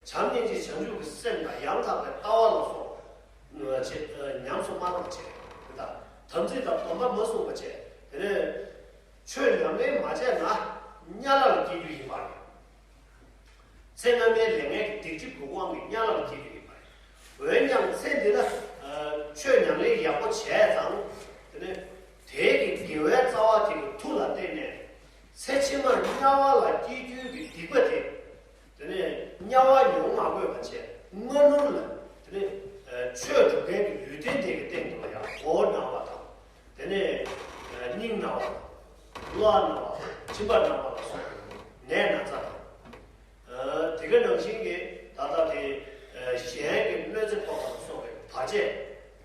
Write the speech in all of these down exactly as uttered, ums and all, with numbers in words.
བྱམས་སྙིང་རྗེ་བྱང་ཆུབ་ཀྱི་སེམས་དང་ཡང་དག་པའི་ལྟ་བ་ལ་སོགས་པ་ཆེ་ཉམས་སུ་མ་བླངས་བྱས། དེ་དག་དམ་ཚིག་དང་སྡོམ་པ་མ་བསྲུངས་པ་བྱས། དེ་ནས་ཆོས་ཉམས་ལེན་མ་བྱས་ན་དམྱལ་བ་ལ་སྐྱེ་རྒྱུ་ཡིན་པ་རེད། ཚེ་སྔ་མའི་ལས་ངན་གྱི་སྡིག་སྒྲིབ་ཀྱི་དབང་གིས་དམྱལ་བ་ལ་སྐྱེ་རྒྱུ་ཡིན་པ་རེད། འོན་ཀྱང་ཚེ་འདི་ན་ཆོས་ཉམས་ལེན་ཡག་པོ་བྱས་ཙང་། དེ་ནས་དེའི་གི་དགེ་བའི་རྩ་བ་དེ་གི་མཐུ་ལ་བརྟེན་ནས་ཚེ་ཕྱི་མར་དམྱལ་བ་ལ་སྐྱེ་རྒྱུའི་གི་སྡིག་པ་དེ། དེ་ནས་དམྱལ་བ་མྱོང་མ་དགོས་པ་བྱས་སྔ་སྣུར་ལ། དེ་ནས་ཆོས་སྒྲུབ་མཁན་གྱི་ལུས་རྟེན་དེ་གི་སྟེང་དུ་ལ་ཡང་མགོ་བོ་ན་བ་དང་། དེ་ནས་སྙིང་ན་བ་དང་། གློ་བ་ན་བ་དང་མཆིན་པ་ན་བ་ལ་སོགས་པའི་ནད་ན་ཚ་དང་། དེ་ག་ནང་བཞིན་གྱི་ད་ལྟ་དེ་གཞན་གྱི་གནོད་འཚེ་ཕོག་པ་ལ་སོགས་པའི་བར་ཆད་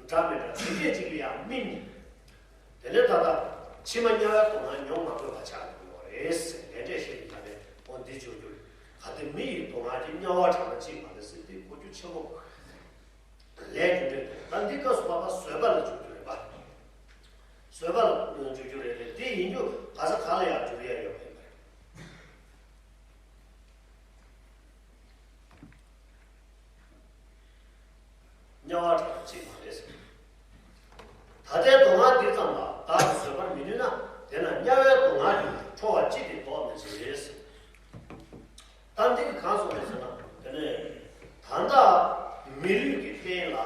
འདྲ་མི་འདྲ་དེ་སྐད་ཅིག་ལ་ཡང་སྨིན། དེ་ནས་ད་ལྟ་ཕྱི་མ་དམྱལ་བའི་སྡུག་བསྔལ་མྱོང་མ་དགོས་པ་ཆགས་ཡོང་གི་ཡོད་རེད་ཟེར་ལས་འབྲས་ཤེས་ཀྱི་ད་ནས་འོ་འདི་བརྗོད་རྒྱུ་རེད། གལ་ཏེ་མི་ཡི་སྡུག་བསྔལ་གྱིས་དམྱལ་བ་དྲག་ན་ཅིས་མ་ལས་ཟེར་འདི་གོ་རྒྱུ་ཆེན་པོ་ལས་རྒྱུ་འབྲས་ད་འདི་སྐབས་སུ་བབ་པ་བཟོད་པ་ལ་འཇུག་རྒྱུ་རེད་པ། བཟོད་པ་ལ་འཇུག་རྒྱུ་རེད་རེད། དེ་ཡིན་རྒྱུ་ག་ས་ག་ལ་ཡང་འཇུག་ཡ་ཡོད་པ་ཡིན་པ་རེད། དམྱལ་བ་དྲག་ཅིས་མ་ལས་ཟེར། ད་ལྟའི་སྡུག་བསྔལ་འདི་ཙམ་ལ་བདག་གིས་བཟོད་པར་མི་ནུས་ན། དེས་ན་དམྱལ་བའི་སྡུག་བསྔལ་ཡང་ཁྲོ་བ་ཅི་སྟེ་བཟློག་མི་བྱེད་ཟེར། ད་འདི་གིས་གང་གསུངས་པ་ཟེར་ན། དེ་ནས་ད་ལྟ་མི་ལུས་ཀྱི་རྟེན་ལ་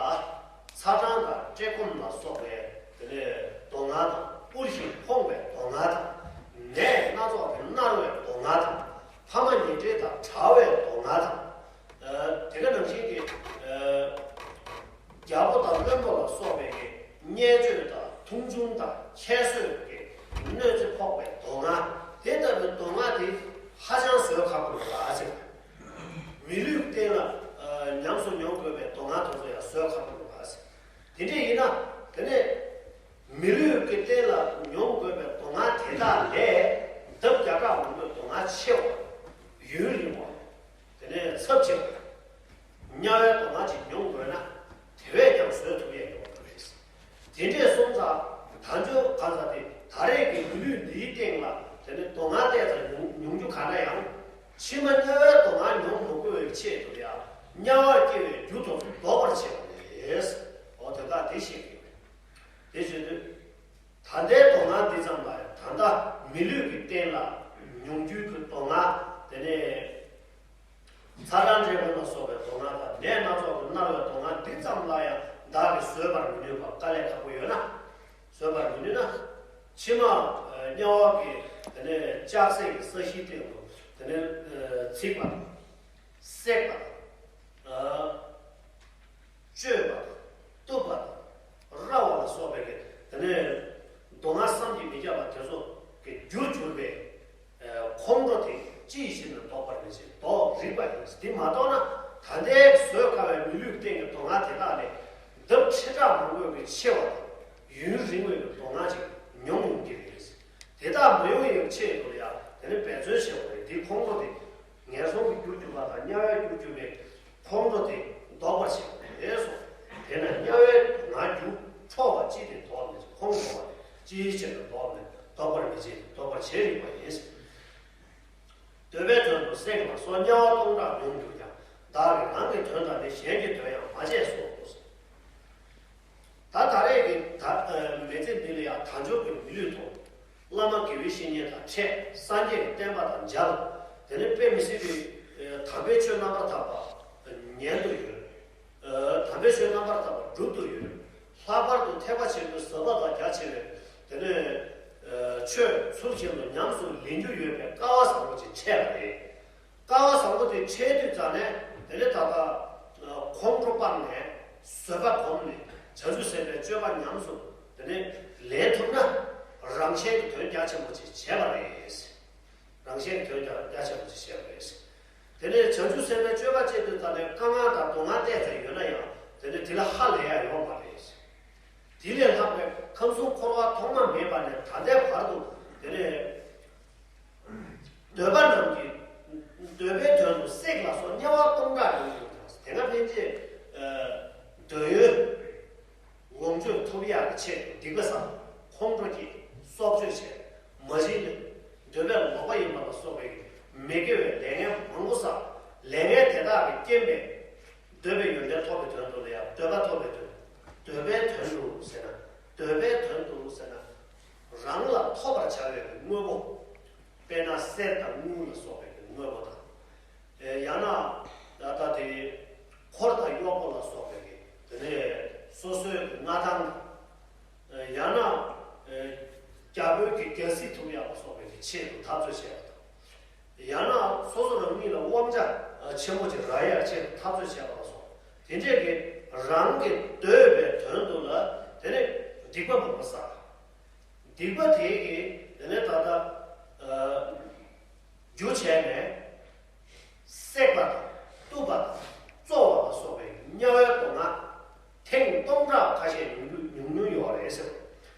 ཚ་གྲང་དང་བཀྲེས་སྐོམ་ལ་སོགས་པའི་དེ་ནས་སྡུག་བསྔལ་དང་། འུར་ཞིང་ཕོངས་པའི་སྡུག་བསྔལ་དང་། ནད་སྣ་ཚོགས་ཀྱིས་མནར་བའི་སྡུག་བསྔལ་དང་། ཕ་མ་ཉེ་འབྲེལ་དང་བྲལ་བའི་སྡུག་བསྔལ་དང་། དེ་ག་ནང་བཞིན་གྱི་རྒྱལ་པོ་དང་བློན་པོ་ལ་སོགས་པའི་གི་བརྙས་བཅོས་དང་མཐོང་ཆུང་དང་ཁྱད་གསོད་ཀྱི་གནོད་འཚེ་ཕོག་པའི་སྡུག་བསྔལ། དེ་ལྟ་བུའི་སྡུག་བསྔལ་དེ་ཧ་ཅང་བཟོད་ཁག་པོ་རེད་ཟེར། མི་ལུས་རྟེན་ལ་ཉམས་སུ་མྱོང་དགོས་པའི་སྡུག་བསྔལ་དེ་ཚོ་ཡང་བཟོད་ཁག་པོ་རེད་ཟེར། དེ་འདྲ་ཡིན་ན་དེ་ནས་མི་ལུས་ཀྱི་རྟེན་ལ་མྱོང་དགོས་པའི་སྡུག་བསྔལ་དེ་དག་ལས་ལྡབ་བརྒྱ་ཕྲག་མང་པོའི་སྡུག་བསྔལ་ཆེ་བ། ཡུན་རིང་བ། དེ་ནས་ཚབས་ཆེ་བ། དམྱལ་བའི་སྡུག་བསྔལ་ཅིག་མྱོང་དགོས་ན། དེ་བས་ཀྱང་བཟོད་ཐུབ་ཡས་ཡོད་པ་རེད། དེ་འདྲས་སོང་ཙང་ད་ཆོག་གང་ཟག་དེ་ད་རེས་ཀྱི་མི་ལུས་འདིའི་སྟེང་ལ་དེ་ནས་སྡུག་བསྔལ་ཏོག་ཙམ་མྱོང་མྱོང་རྒྱུ་ག་འདྲ་ཡང་། ཕྱི་མ་དམྱལ་བའི་སྡུག་བསྔལ་མྱོང་མི་དགོས་པའི་ཆེད་དུ་ཡང་དམྱལ་བར་སྐྱེ་བའི་རྒྱུ་དེ་ཚོ་ལྡོག་པར་བྱེད་པ་རེད། འོ་དེ་དག་དེ་བཤད་ཀྱི་ཡོད་རེད། དེ་བྱེད་དུས། ད་ལྟའི་སྡུག་བསྔལ་འདི་ཙམ་ལ་ཡང་ད་ལྟ་མི་ལུས་ཀྱི་རྟེན་ལ་མྱོང་འགྱུར་གྱི་སྡུག་བསྔལ། དེ་ནས་ཚ་གྲང་བཀྲེས་སྐོམ་ལ་སོགས་པའི་སྡུག་བསྔལ་དང་ནད་སྣ་ཚོགས་ཀྱིས་མནར་བའི་སྡུག་བསྔལ་འདི་ཙམ་ལ་ཡང་བདག་གིས་བཟོད་པར་མི་ནུས་པ་དཀའ་ལས་ཁག་པོ་ཡོད་ན། བཟོད་པར་མི་ནུས་ན། ཕྱི་མ་དམྱལ་བ་གི་དེ་ནས་ལྕགས་སྲེག་གི་ས་གཞིའི་སྟེང་དུ་དེ་ནས་ཚིག་པ་དང་། བསྲེགས་པ་དང་། གཅོད་པ་དང་། གཏུབ་པ་དང་། ར་བ་ལ་སོགས་པའི་གི་དེ་ནས་སྡུག་བསྔལ་བསམ་གྱིས་མི་ཁྱབ་པ་དེ་ཚོ་གི་རྒྱུར་གྱུར་པའི་ཁོང་ཁྲོ་དེ་ཅི་ཡིས་ཕྱིར་ན་བཟློག་པར་མི་བྱེད། བཟློག་རིགས་པ་ཡིན། དེ་མ་གཏོགས་ན་ད་ལྟའི་བཟོད་དཀའ་བའི་མི་ལུས་སྟེང་གི་སྡུག་བསྔལ་དེ་དག་ལས་ལྡབ་ཁྲི་ཕྲག་མང་པོས་ཀྱི་ཆེ་བ་དང་ཡུན་རིང་བའི་སྡུག་བསྔལ་ཅིག་མྱོང་ཡོང་གི་རེད། དེ་དག་མ་ཡོང་ཡག་ཆེད་དུ་ཡང་དེ་ནི་འབད་བརྩོན་བྱེད་དགོས་རེད། འདི་ཁོང་ཁྲོ་དེ་ངན་སོང་གི་རྒྱུར་གྱུར་པ་དང་དམྱལ་བའི་རྒྱུར་གྱུར་པའི་ཁོང་ཁྲོ་དེ་ལྡོག་པར་བྱེད་དགོས་རེད་གསུངས། དེས་ན་དམྱལ་བའི་སྡུག་བསྔལ་རྒྱུ་ཁྲོ་བ་ཅི་སྟེ་བཟློག་མི་བྱེད། ཁོང་ཁྲོ་བ་ཅིའི་ཕྱིར་ན་བཟློག་མི་བཟློག་པར་མི་བྱེད། བཟློག་པར་བྱེད་རིགས་པ་ཡིན། འདོད་པའི་དོན་དུ་བསྲེགས་པ་སོགས་དམྱལ་བ་སྟོང་ཕྲག་མྱོང་གྱུར་ཀྱང་། བདག་གིས་རང་གི་དོན་དང་ནི་གཞན་གྱི་དོན་ཡང་མ་བྱས་སོ། ད་ད་རེས་ཀྱི་ད་མི་ཚེ་འདི་ལ་ཡང་དལ་འབྱོར་གྱི་མི་ལུས་དང་། བླ་མ་དགེ་བའི་བཤེས་གཉེན་དང་འཕྲད། སངས་རྒྱས་ཀྱི་བསྟན་པ་དང་མཇལ། དེ་ནས་དཔེ་མི་སྲིད་པའི་དམ་པའི་ཆོས་རྣམ་པར་དག་པ་ཉན་དུ་ཡོད། དམ་པའི་ཆོས་རྣམ་པར་དག་པ་སྒྲུབ་ཏུ་ཡོད། ལྷག་པར་དུ་ཐེག་པ་ཆེན་པོའི་ཟབ་པ་དང་རྒྱ་ཆེ་བའི་དེ་ནས་ཆོས་ཚུལ་བཞིན་དུ་ཉམས་སུ་ལེན་རྒྱུ་ཡོད་པའི་སྐལ་བ་བཟང་པོ་ཅིག་འཕྲད་པ་རེད། སྐལ་བ་བཟང་པོ་དེ་འཕྲད་དུས་ཙ་ནས་དེ་ནས་ད་ལྟ་ཁོང་ཁྲོ་སྤངས་ནས་བཟོད་པ་སྒོམ་ནས་བྱང་ཆུབ་སེམས་དཔའི་སྤྱོད་པ་ཉམས་སུ་དེ་ནས་ལེན་ཐུབ་ན་རང་གཞན་གྱི་དོན་རྒྱ་ཆེན་པོ་ཅིག་བྱས་པ་རེད། རང་གཞན་གྱི་དོན་ཀྱང་རྒྱ་ཆེན་པོ་ཅིག་བྱས་པ་རེད། དེ་ནས་བྱང་ཆུབ་སེམས་དཔའི་སྤྱོད་པ་སྤྱད་དུས་ཙ་ནས་དཀའ་ངལ་དང་སྡུག་བསྔལ་ཏོག་ཙམ་ཡོད་ན་ཡང་དེ་ནས་དེ་ལ་ཧ་ལས་ཡ་ཡོད་མ་རེད། དེ་ལས་ལྷག་པའི་ཁམས་གསུམ་འཁོར་བ་ཐོག་མ་མེད་པ་ནས་ད་ལྟའི་བར་དུ་དེ་ནས་འདོད་པ་རྣམས་ཀྱི་འདོད་པའི་དོན་དུ་བསྲེགས་ལ་སོགས་དམྱལ་བ་སྟོང་ཕྲག་ཡོང་གི་ཡོད་ཀྱང་། དེ་སྔ་ཕན་ཆད་འདོད་ཡོན་ལོངས་སྤྱོད་ཐོབ་ཡག་གི་ཆེད་དུ་སྡིག་པ་བསགས། ཁོང་ཁྲོ་སྐྱེས། སྲོག་གཅོད་བྱས། མ་བྱིན་ནས་འདོད་པས་ལོག་པ་ཡིན་པ་ལ་སོགས་པའི་མི་དགེ་བའི་ལས་ངན་མང་པོ་བསགས། ལས་ངན་དེ་དག་གི་རྐྱེན་པས་འདོད་པའི་ཡོན་ཏན་ཐོབ་པའི་དོན་དུ་ལ་ཡང་འདོད་པ་ཐོབ་པའི་དོན། འདོད་པའི་དོན་དུ་ཟེར་ན། འདོད་པའི་དོན་དུ་ཟེར་ན། རང་ལ་ཐོབ་པར་བྱ་བའི་དངོས་པོ། དཔེར་ན་གསེར་དང་དངུལ་ལ་སོགས་པའི་དངོས་པོ་དང་། ཡང་ན་ད་ལྟ་དེ་འཁོར་དང་གཡོག་པོ་ལ་སོགས་པའི་དེ་ནས་སོ་སོའི་མངའ་ཐང་། ཡང་ན་རྒྱ་བོད་ཀྱི་རྒྱལ་སྲིད་ཐོབ་ཡག་ལ་སོགས་པའི་ཆེད་དུ་འཐབ་རྩོད་བྱས་པ་དང་། ཡང་ན་སོ་སོ་རང་ཉིད་ལ་དབང་ཆ་ཆེན་པོ་ཅིག་རག་ཡག་ཆེད་དུ་འཐབ་རྩོད་བྱས་པ་ལ་སོགས། དེ་འདྲས་ཀྱི་རང་གི་འདོད་པའི་དོན་དུ་ལ་དེ་ནས་སྡིག་པ་མང་པོ་བསགས། སྡིག་པ་དེ་གིས་དེ་ནས་ད་ལྟ་རྒྱུ་བྱས་ནས་བསྲེགས་པ་དང་གཏུབ་པ་དང་བཙོ་བ་ལ་སོགས་པའི་དམྱལ་བའི་སྡུག་བསྔལ་ཐེངས་སྟོང་ཕྲག་ཁ་ཤས་མྱོང་རྒྱུ་མྱོང་མྱོང་ཡོད་རེད་ཟེར།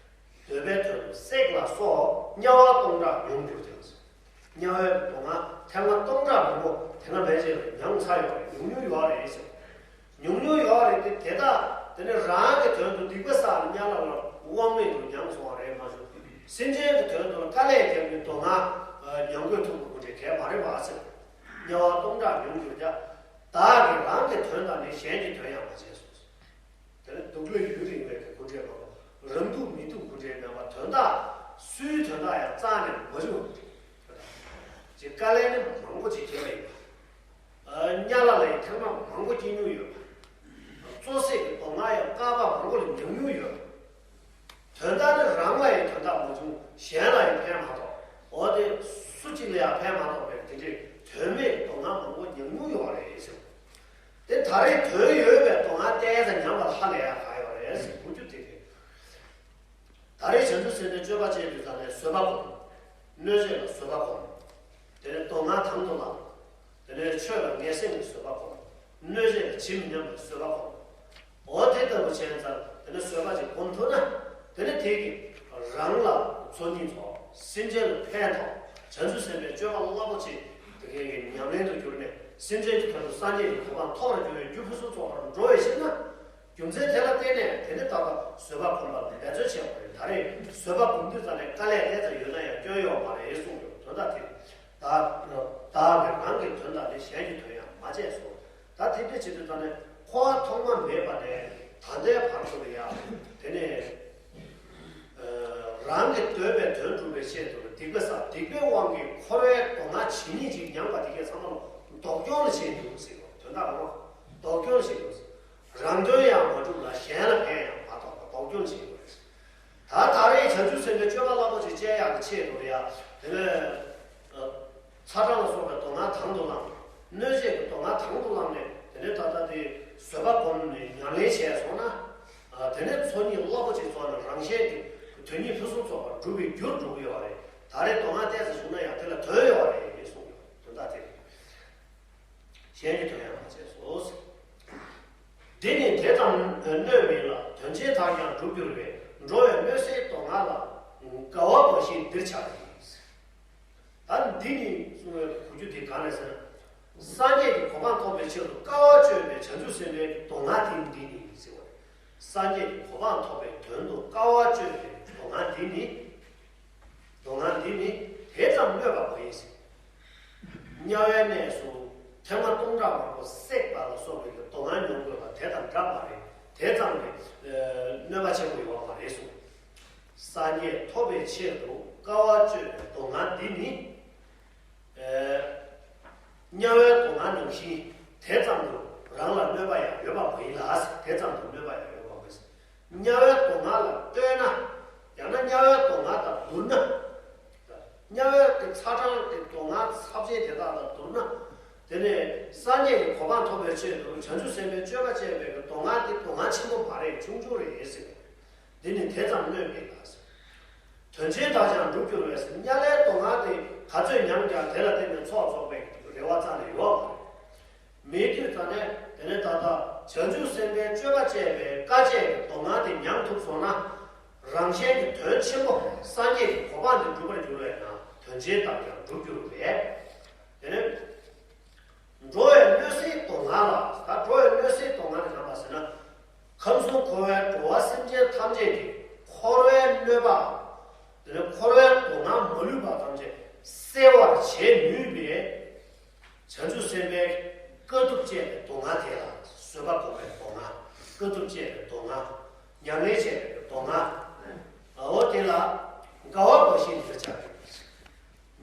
འདོད་པའི་དོན་དུ་བསྲེགས་ལ་སོགས་དམྱལ་བ་སྟོང་ཕྲག་མྱོང་གྱུར་ཀྱང་། དམྱལ་བའི་སྡུག་བསྔལ་ཐེངས་མ་སྟོང་ཕྲག་མང་པོ་དེ་སྔ་མའི་རྗེས་ལ་མྱངས་ཚར་ཡོད་རེད། མྱོང་མྱོང་ཡོད་རེད་ཟེར། མྱོང་མྱོང་ཡོད་རེད་དེ། དེ་དག་དེ་ནས་རང་གི་དོན་དུ་སྡིག་པ་བསགས་ནས་དམྱལ་བ་ལ་དབང་མེད་དུ་མྱངས་སོང་བ་རེད་མ་གཏོགས། སེམས་ཅན་གྱི་དོན་དུ་དཀའ་ལས་བརྒྱབ་ནས་སྡུག་བསྔལ་མྱང་དགོས་ཐུག་དགོས་དེ་གལ་མ་རེད་པ་ཟེར། དམྱལ་བ་སྟོང་ཕྲག་མྱོང་གྱུར་ཀྱང་། བདག་གིས་རང་གི་དོན་དང་ནི་གཞན་གྱི་དོན་ཡང་མ་བྱས་སོ། དེ་ནི་སྡུག་ལས་ཡུན་རིང་བའི་གི་སྐུ་འདྲེན་མ་གཏོགས། རང་སྡུག་མི་སྡུག་སྐུ་འདྲེན་མེད་པ། དོན་དག་སུའི་དོན་དག་ཡང་རྩ་ནས་མ་བྱུང་། ཅེས་དཀའ་ལས་ནི་མང་པོ་ཅིག་བརྒྱབ་པ་ཡིན་པ། དམྱལ་བ་ལ་ཡང་ཐེངས་མ་མང་པོ་སྐྱེས་མྱོང་ཡོད་པ། བཙོ་བསྲེགས་ཀྱི་སྡུག་བསྔལ་ཡང་བསྐལ་པ་མང་པོ་ལ་མྱོང་མྱོང་ཡོད་པ། དོན་དག་ནི་རང་ལ་ཡང་དོན་དག་མ་བྱུང་། གཞན་ལ་ཡང་ཕན་མ་ཐོགས། འོ་དེ་སུ་གཅིག་ལ་ཡང་ཕན་མ་ཐོགས་པའི་དེ་འདྲའི་དོན་མེད་སྡུག་བསྔལ་མང་པོ་མྱོང་མྱོང་ཡོད་རེད་ཟེར། དེ་ད་རེས་དོན་ཡོད་པའི་སྡུག་བསྔལ་ཏོག་ཙམ་མྱངས་པ་ལ་ཧ་ལས་ཡག་ག་ཡོད་རེད་ཟེར་གོ་རྒྱུ་དེ་རེད། ད་རེས་བྱང་ཆུབ་སེམས་དཔའི་སྤྱོད་པ་སྤྱད་དུས་ཙམ་ནས་བཟོད་པ་སྒོམ། གནོད་བྱེད་ལ་བཟོད་པ་སྒོམ། དེ་ནས་སྡུག་བསྔལ་དང་དུ་བླངས། དེ་ནས་ཆོས་ལ་ངེས་སེམས་ཀྱི་བཟོད་པ་སྒོམ། གནོད་བྱེད་ལ་ཇི་མི་སྙམ་པའི་བཟོད་པ་སྒོམ། འོ་དེ་ལྟ་བུ་བྱས་ཙང་དེ་ནས་བཟོད་པ་ཅིག་སྒོམ་ཐུབ་ན། དེ་ནས་དེ་གིས་རང་ལ་ཚོགས་གཉིས་ཐོབ། སེམས་ཅན་ལ་ཕན་ཐོགས། བྱང་ཆུབ་སེམས་དཔའི་སྤྱོད་པ་རླབས་པོ་ཆེ་དེ་གའི་ཉམས་ལེན་དུ་གྱུར་ནས་སེམས་ཅན་གྱི་དོན་དུ་སངས་རྒྱས་ཀྱི་གོ་འཕང་ཐོབ་པར་འགྱུར་བའི་རྒྱུ་ཕུན་སུམ་ཚོགས་པར་འགྲོ་བའི་ཕྱིར་ན། རྒྱུ་མཚན་དེ་ལ་བརྟེན་ནས་དེ་ནི་ད་ལྟ་བཟོད་པ་སྒོམ་པ་ལ་འབད་རྩོལ་བྱེད་དགོས་རེད། ད་རེས་བཟོད་པ་སྒོམ་དུས་ཙམ་ནས་དཀའ་ལས་ཏོག་ཙམ་ཡོད་ན་ཡང་སྐྱོན་ཡོད་མ་རེད་གསུངས་ཡོད། དོན་དག་དེ་བདག་བདག་གི་རང་གི་དོན་དང་ནི་གཞན་གྱི་དོན་ཡང་མ་བྱས་སོ། ད་དེ་འདྲ་བྱེད་དུས་ཙམ་ནས་འཁོར་བ་ཐོག་མ་མེད་པ་ནས་ད་ལྟའི་བར་དུ་ལ་ཡང་དེ་ནས་རང་གི་འདོད་པའི་དོན་སྒྲུབ་པའི་ཆེད་དུ་སྡིག་པ་བསགས། སྡིག་པའི་དབང་གིས་འཁོར་བའི་སྡུག་བསྔལ་ཇི་སྙེད་ཅིག་མྱངས་པ་དེ་གས་ཚང་མ་ལ་སྡུག་གྱོང་ལ་བྱེད་འདུག་ཟེར་བ། དོན་དག་རང་སྡུག་གྱོང་ལ་བྱེད་འདུག་ཟེར། རང་དོན་ཡང་མ་གྲུབ་ལ་གཞན་ལ་ཕན་ཡང་མ་ཐོགས་པར་སྡུག་གྱོང་བྱེད་དགོས་རེད། ད་ད་རེས་བྱང་ཆུབ་སེམས་དཔའི་སྤྱོད་པ་རླབས་པོ་ཆེ་སྤྱད་ཡག་གི་ཆེད་དུ་ཡང་དེ་ནས་ཚ་གྲང་ལ་སོགས་པའི་སྡུག་བསྔལ་དང་དུ་བླངས། གནོད་བྱེད་ཀྱི་སྡུག་བསྔལ་དང་དུ་བླངས་ནས་དེ་ནས་ད་ལྟ་དེ་བཟོད་པ་སྒོམ་ནས་ཉམས་ལེན་བྱས་སོང་ན། དེ་ནས་ཚོགས་གཉིས་རླབས་པོ་ཆེ་ཚོགས་ནས་རང་གཞན་གྱི་དོན་གཉིས་ཕུན་སུམ་ཚོགས་པར་འགྲུབ་པའི་རྒྱུར་འགྲོ་གི་ཡོད་རེད། ད་རེས་སྡུག་བསྔལ་ཏོག་ཙམ་བྱུང་ན་ཡང་དེ་ལ་དོན་ཡོད་རེད་གསུངས་ཡོད། དོན་དག་དེ་རེད། གཞན་གྱི་དོན་ཡང་མ་བྱས་སོ། འདི་ནི་དེ་ཙམ་གནོད་མིན་ལ། དོན་ཆེན་དག་ཀྱང་འགྲུབ་འགྱུར་བས། འགྲོ་བའི་གནོད་སེལ་སྡུག་བསྔལ་ལ། དགའ་བ་འབའ་ཞིག་འདིར་བྱ་སྟེ། ད་འདི་ནི་གསུང་བའི་གོ་རྒྱུ་དེ་གང་རེད་ཟེར་ན། སངས་རྒྱས་ཀྱི་གོ་འཕང་ཐོབ་པའི་ཆེད་དུ་དཀའ་བ་སྤྱོད་པའི་བྱང་ཆུབ་སེམས་དཔའི་སྡུག་བསྔལ་དེ་འདི་ནི་ཟེར་བ་རེད། སངས་རྒྱས་ཀྱི་གོ་འཕང་ཐོབ་པའི་དོན་དུ་དཀའ་བ་སྤྱོད་པའི་སྡུག་བསྔལ་འདི་ནི། སྡུག་བསྔལ་འདི་ནི་དེ་ཙམ་གནོད་པ་མ་ཡིན་ཟེར། དམྱལ་བའི་གནས་སུ་ཐེངས་མ་སྟོང་ཕྲག་མང་པོ་བསྲེགས་པ་ལ་སོགས་པའི་སྡུག་བསྔལ་མྱོང་དགོས་པ་དེ་དང་འདྲ་མ་རེད། དེ་ཙམ་གྱི་གནོད་པ་ཆེན་པོ་ཡོད་པ་མ་རེད་གསུངས། སངས་རྒྱས་ཐོབ་པའི་ཆེད་དུ་དཀའ་བ་སྤྱོད་པའི་སྡུག་བསྔལ་འདི་ནི། དམྱལ་བའི་སྡུག་བསྔལ་ནང་བཞིན་དེ་ཙམ་དུ་རང་ལ་གནོད་པ་ཡང་ཡོད་པ་མ་ཡིན་ལ། དེ་ཙམ་དུ་གནོད་པ་ཡང་ཡོད་པ་མ་ཡིན། དམྱལ་བའི་སྡུག་བསྔལ་ལ་ལྟོས་ན། ཡང་ན་དམྱལ་བའི་སྡུག་བསྔལ་དང་བསྡུར་ན། དམྱལ་བའི་གི་ཚ་གྲང་གི་སྡུག་བསྔལ་ཚབས་ཆེན་དེ་དག་དང་བསྡུར་ན། དེ་ནས་སངས་རྒྱས་ཀྱི་གོ་འཕང་ཐོབ་པའི་ཆེད་དུ་བྱང་ཆུབ་སེམས་དཔའི་སྤྱོད་པ་སྤྱད་པའི་གི་སྡུག་བསྔལ་དེ་སྡུག་བསྔལ་ཆེན་པོ་མ་རེད། ཆུང་ཆུང་རེད་ཟེར་བ་རེད། འདི་ནི་དེ་ཙམ་གནོད་མེད་ལ། དོན་ཆེན་དག་ཀྱང་འགྲུབ་འགྱུར་བས། དམྱལ་བའི་སྡུག་བསྔལ་དེ་ག་ཚོད་མྱངས་ཀྱང་དེ་ལ་བརྟེན་ནས་ཚོགས་རྫོགས་པའི་རེ་བ་རྩ་ནས་ཡོད་མ་རེད། མེད་དུས་ད་ནས་དེ་ནས་ད་ལྟ་བྱང་ཆུབ་སེམས་དཔའི་སྤྱོད་པ་སྤྱད་པའི་དཀའ་སྤྱད་ཀྱི་སྡུག་བསྔལ་དེ་མྱངས་ཐུབ་སོང་ན། རང་གཞན་གྱི་དོན་ཆེན་པོ་སངས་རྒྱས་ཀྱི་གོ་འཕང་དེ་འགྲུབ་པར་འགྱུར་བས་ན། དོན་ཆེན་དག་ཀྱང་འགྲུབ་འགྱུར་བས། དེ་ནས། འགྲོ་བའི་གནོད་སེལ་སྡུག་བསྔལ་ལ། ད་འགྲོ་བའི་གནོད་སེལ་སྡུག་བསྔལ་དེ་ག་རེ་ཟེར་ན། ཁམས་གསུམ་འཁོར་བའི་འགྲོ་བ་སེམས་ཅན་ཐམས་ཅད་ཀྱི་འཁོར་བའི་གནོད་པ། དེ་ནས་འཁོར་བའི་སྡུག་བསྔལ་མ་ལུས་པ་ཐམས་ཅད་སེལ་བར་བྱེད་ནུས་པའི་ བྱང་ཆུབ་སེམས་དཔའི་དཀའ་ཐུབ་སྤྱད་པའི་མདོ་སྔགས་དེ་ལ་བཟོད་པ་སྒོམ་པའི་མདོ་སྔགས། དཀའ་ཐུབ་སྤྱད་པའི་མདོ་སྔགས། མྱ་ངན་བྱས་པའི་མདོ་སྔགས། འོ་དེ་ལ་དགའ་བ་འབའ་ཞིག་འདིར་བྱ་དགོས།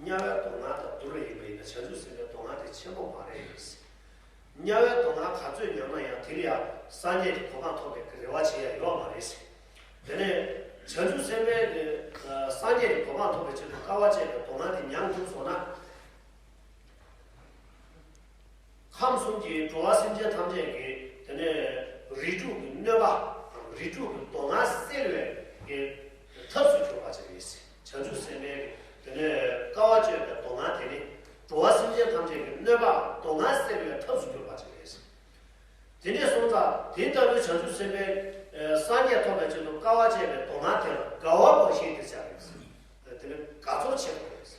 དམྱལ་བའི་མདོ་སྔགས་དང་བསྡུར་བ་ཡིན་པ་ཡིན་ན་བྱང་ཆུབ་སེམས་དཔའི་མདོ་སྔགས་དེ་ཆེན་པོ་མ་རེད། དམྱལ་བའི་མདོ་སྔགས་ག་ཚོད་ཉམས་ན་ཡང་དེ་ལ་ཡང་སངས་རྒྱས་ཀྱི་གོ་འཕང་ཐོབ་པའི་རེ་བ་བྱེད་ཡ་ཡོད་མ་རེད། དེ་ནས་བྱང་ཆུབ་སེམས་དཔའི་གི་སངས་རྒྱས་ཀྱི་གོ་འཕང་ཐོབ་པའི་ཆེད་དུ་དཀའ་བ་སྤྱད་པའི་མདོ་སྔགས་དེ་མྱངས་ཐུབ་སོང་ན། ཁམས་གསུམ་གྱི་འགྲོ་བ་སེམས་ཅན་ཐམས་ཅད་ཀྱི་དེ་ནས་རིགས་དྲུག་གི་གནོད་པ་དང་རིགས་དྲུག་གི་སྡུག་བསྔལ་སེལ་བའི་གི་ཐབས་སུ་གྱུར་པ་ཅིག་རེད། བྱང་ཆུབ་སེམས་དཔའི་དེ་ནས་དཀའ་བ་སྤྱད་པའི་མདོ་སྔགས་དེ་ནི་འགྲོ་བ་སེམས་ཅན་ཐམས་ཅད་ཀྱི་གནོད་པ་སྡུག་བསྔལ་སེལ་བའི་ཐབས་སུ་གྱུར་པ་ཅིག་རེད། དེ་འདྲ་སོང་ཙང་དེ་ལྟ་བུའི་བྱང་ཆུབ་སེམས་དཔའི་སངས་རྒྱས་ཐོབ་པའི་ཆེད་དུ་དཀའ་བ་སྤྱད་པའི་མདོ་སྔགས་དེ་ལ་དགའ་བ་འབའ་ཞིག་འདིར་བྱ་རེད། དེ་ནི་དགའ་ཚོར་ཆེ་དགོས་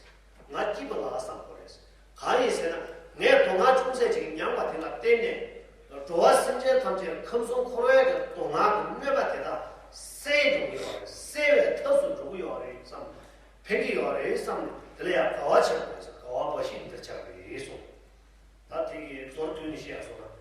རེད། ང་སྐྱིད་པ་ལ་བསམ་དགོས་རེད། གང་ཡིན་ཟེར་ན་ངས་མདོ་སྔགས་ཅུང་ཟད་ཅིག་ཉམས་པ་དེ་ལ་བརྟེན་ནས་འགྲོ་བ་སེམས་ཅན་ཐམས་ཅད་ཁམས་གསུམ་འཁོར་བའི་གི་སྡུག་བསྔལ་གྱི་གནོད་པ་དེ་དག་སེལ་འགྲོ་གི་ཡོད་རེད། སེལ་བའི་ཐབས་སུ་འགྲོ་གི་ཡོད་རེད་བསམ། ཕན་གྱི་ཡོད་རེད་བསམ་ནས་དེ་ལ་ཡང་དགའ་བ་ཆེ་དགོས་རེད། དགའ་བ་འབའ་ཞིག་འདིར་བྱ་རེད་གསུངས། ད་དེ་གི་མདོར་བསྡུས་ནས་བཤད་སོང་ན།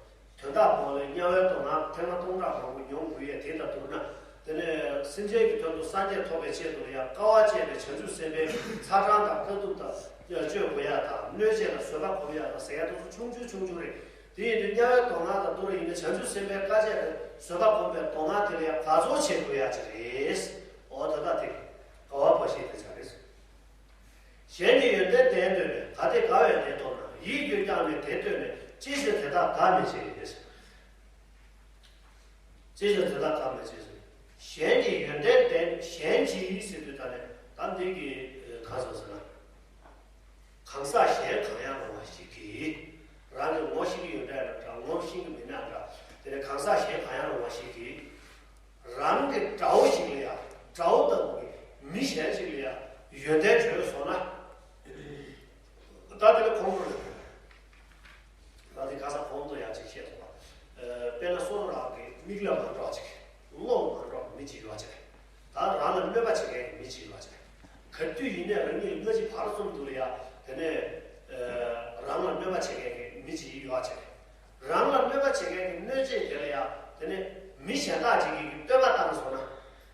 དོན་དག་པོ་ལས་དམྱལ་བའི་མདོ་སྔགས་ཐེངས་མ་སྟོང་ཕྲག་མང་པོ་མྱོང་དགོས་ཡས་དེ་དང་བསྡུར་ན། དེ་ནས་སེམས་ཅན་གྱི་དོན་དུ་སངས་རྒྱས་ཐོབ་པའི་ཆེད་དུ་ཡང་དཀའ་བ་སྤྱད་པའི་བྱང་ཆུབ་སེམས་དཔའི་ཚ་གྲང་དང་དཀའ་ཐུབ་དང་སྤྱོད་དགོས་ཡ་དང་གནོད་བྱེད་ལ་བཟོད་པ་སྒོམ་ཡ་དང་ཟེར་ཡ་དེ་ཚོ་ཆུང་ཆུང་ཆུང་ཆུང་རེད། དེ་ཡིན་དུས་དམྱལ་བའི་མདོ་སྔགས་དང་བསྡུར་ཡིན་ན་བྱང་ཆུབ་སེམས་དཔའི་དཀའ་སྤྱད་དུ་བཟོད་པ་སྒོམ་པའི་མདོ་སྔགས་དེ་ལ་ཡང་དགའ་ཚོར་བྱེད་དགོས་ཡ་ཅིག་རེད། འོ་ད་ལྟ་དེ་དགའ་བ་འབའ་ཞིག་དེ་ཆགས་རེད། གཞན་གྱི་ཡོན་ཏན་བདེན་འདོད་ནས། གལ་ཏེ་དགའ་བས་དེ་མཐོང་ན། ཡིད་ཁྱོད་ཀྱང་ནི་དེ་ལྟོས་ནས། ཅི་ཕྱིར་དེ་དག་དགའ་མི་བྱེད། ཅི་ཕྱིར་དེ་དག་དགའ་མི་བྱེད། གཞན་གྱི་ཡོན་ཏན་བདེན། གཞན་གྱི་ཟེར་དུས་ད་ནས་ད་འདི་གི་གང་ཟག་ཟེར་ན། གང་ཟག་གཞན་གང་ཡང་རུང་བ་ཞིག་གིས། རང་གི་ངོ་ཤེས་ཀྱི་ཡོད་འདྲ་ཡང་འདྲ། ངོ་ཤེས་ཀྱི་མེད་ན་འདྲ། དེ་ནས་གང་ཟག་གཞན་གང་ཡང་རུང་བ་ཞིག་གིས། རང་གི་དགྲ་བོ་ཞིག་ལ་ཡང་། དགྲ་བོ་ལྟ་བུ་གི་མི་གཞན་ཞིག་ལ་ཡང་ཡོན་ཏན་བརྗོད་སོང་ན། ད་དེ་ལ་ཁོང་ཁྲོ་ལ། ད་དེ་ཁ་སང་ཁོང་ཚོ་ཡང་ཅིག་བཤད་སོང་བ། དཔེར་ན་སོ་སོ་རང་གི་མིག་ལ་མ་འགྲོ་བ་ཅིག་བློ་ལ་མ་འགྲོ་བ་མི་ཅིག་ཡོད་བ་ཅིག་ད་རང་ལ་གནོད་པ་བྱེད་མཁན་གྱི་མི་ཅིག་ཡོད་བ་ཅིག་ག་དུས་ཡིན་ནའི་རང་ཉིད་སྔ་ཕྱི་བར་གསུམ་དུ་ལ་ཡ་དེ་ནས་རང་ལ་གནོད་པ་བྱེད་མཁན་གྱི་མི་ཅིག་ཡོད་བ་ཅིག་རང་ལ་གནོད་པ་བྱེད་མཁན་གྱི་གནོད་བྱེད་དེ་ལ་ཡ་དེ་ནས་མི་གཞན་དག་ཅིག་གིས་བསྟོད་པ་བཏང་སོང་ན།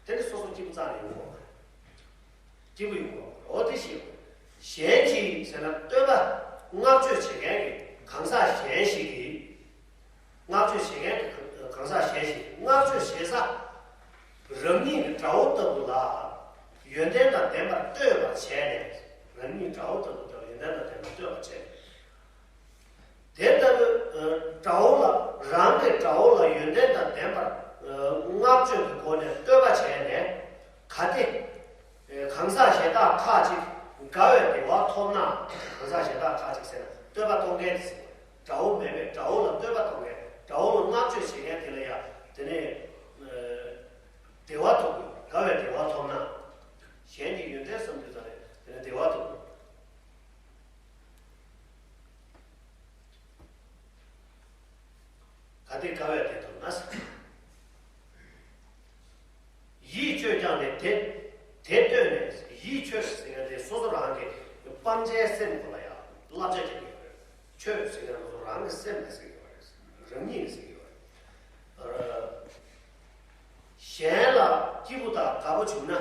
དེ་ནི་སོ་སོ་སྐྱིད་པོ་རྩ་ནས་ཡོང་གི་མ་རེད། སྐྱིད་པོ་ཡོང་གི་མ་རེད། འོ་དེ་ཤེས་དགོས། གཞན་གྱིས་ཟེར་ན་བསྟོད་པ་བསྔགས་བརྗོད་བྱེད་མཁན་གྱི་གང་ཟག་གཞན་ཞིག་གིས། བསྔགས་བརྗོད་བྱེད་མཁན་གྱི་གང་ཟག་གཞན་ཞིག་བསྔགས་བརྗོད་བྱེད་ས། རང་ཉིད་ཀྱི་དགྲ་བོ་ལྟ་བུ་ལ་ཡོན་ཏན་དང་ལྡན་པར་བསྟོད་པར་བྱས་ནས། རང་ཉིད་དགྲ་བོ་ལྟ་བུ་དང་ཡོན་ཏན་དང་ལྡན་པར་བསྟོད་པར་བྱས་ནས། དེ་ལྟ་བུའི་དགྲ་བོ་ལ། རང་གི་དགྲ་བོ་ལ་ཡོན་ཏན་དང་ལྡན་པར་བསྔགས་བརྗོད་ཀྱི་སྒོ་ནས་བསྟོད་པ་བྱས་ནས། གལ་ཏེ་གང་ཟག་གཞན་དག་ཁ་ཅིག་དགའ་བའི་བདེ་བ་ཐོབ་ན། གང་ཟག་གཞན་དག་ཁ་ཅིག་ཟེར་ན་བསྟོད་པ་གཏོང་མཁན་དེ་ཟེར། དགྲ་བོ་མེད་པའི་དགྲ་བོ་ལ་བསྟོད་པ་གཏོང་མཁན། དགྲ་བོ་ལ་བསྔགས་བརྗོད་བྱེད་མཁན་དེ་ལ་ཡང་དེ་ནས་བདེ་བ་ཐོབ་དགོས། དགའ་བའི་བདེ་བ་ཐོབ་ན། གཞན་གྱི་ཡོན་ཏན་བསམ་དུས་ཙམ་ནས་དེ་ནས་བདེ་བ་ཐོབ་དགོས། གལ་ཏེ་དགའ་བས་དེ་ལྟོས་ན། ཡིད་ཁྱོད་ཀྱང་ནི་དེ་དེ་ལྟོས་ནས། ཡིད་ཁྱོད་ཟེར་མཁན་དེ་སོ་སོ་རང་གི་སྤང་བྱའི་སེམས་ཁོ་ལ་ཡང་བསླབ་བྱ་རྒྱག་གི་ཡོད་རེད། ཁྱོད་ཟེར་མཁན་ང་ཚོ་རང་གི་སེམས་ལ་ཟེར་གྱི་ཡོད་རེད། རང་ཉིད་ལ་ཟེར་གྱི་ཡོད་རེད། གཞན་ལ་སྐྱིད་པོ་དང་དགའ་པོ་བྱུང་ན།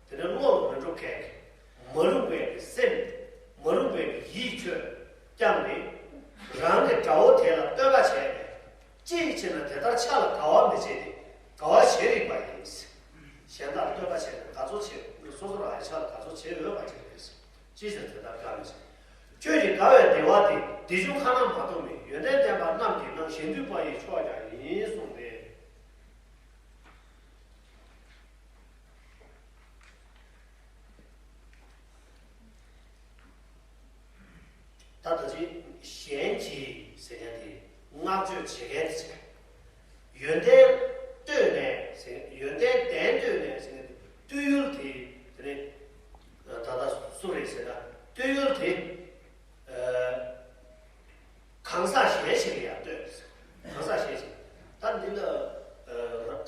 དེ་ནི་བློ་ལ་མི་འགྲོ་མཁན་གྱི་མ་རུངས་པའི་གི་སེམས། མ་རུངས་པའི་གི་ཡིད་ཁྱོད་ཀྱང་ནི། རང་གི་དགྲ་བོ་དེ་ལ་བསྟོད་པ་བྱས་ནས། ཅིའི་ཕྱིར་ན་དེ་ལྟར་ཆགས་ལ་དགའ་བ་མི་བྱེད་དེ། དགའ་བ་བྱེད་རིགས་པ་ཡིན། གཞན་དག་ལ་བསྟོད་པ་བྱས་ནས་དགའ་ཚོར་བྱེད། སོ་སོ་རང་ཡང་ཆགས་ལ་དགའ་ཚོར་བྱེད་འོས་པ་ཅིག་རེད། ཅིའི་ཕྱིར་དེ་ལྟར་དགའ་མི་བྱེད། ཁྱོད་ཀྱི་དགའ་བའི་བདེ་བ་དེ། དེ་བཞིན་ཁ་ན་མ་ཐོ་མེད་ཡོན་ཏན་ལྡན་པ་རྣམས་ཀྱིས་གནང་། གཞན་འདུས་པ་ཡི་མཆོག་ཀྱང་ཡིན་གསུངས་ཏེ། ད་ལྟ་ཅི་གཞན་གྱིས་ཟེར་མཁན་དེ་བསྔགས་བརྗོད་བྱེད་མཁན་དེ་བྱས། ཡོན་ཏན་བསྟོད་ནས་ཟེར། ཡོན་ཏན་ལྡན་བསྟོད་ནས་ཟེར་མཁན་དེ་བསྟོད་ཡུལ་དེ་དེ་ནས་ད་ལྟ་སུ་རེད་ཟེར་ན། བསྟོད་ཡུལ་དེ་གང་ཟག་གཞན་ཞིག་ལ་ཡང་བསྟོད། གང་ཟག་གཞན་ཞིག་ད་འདི་ལ་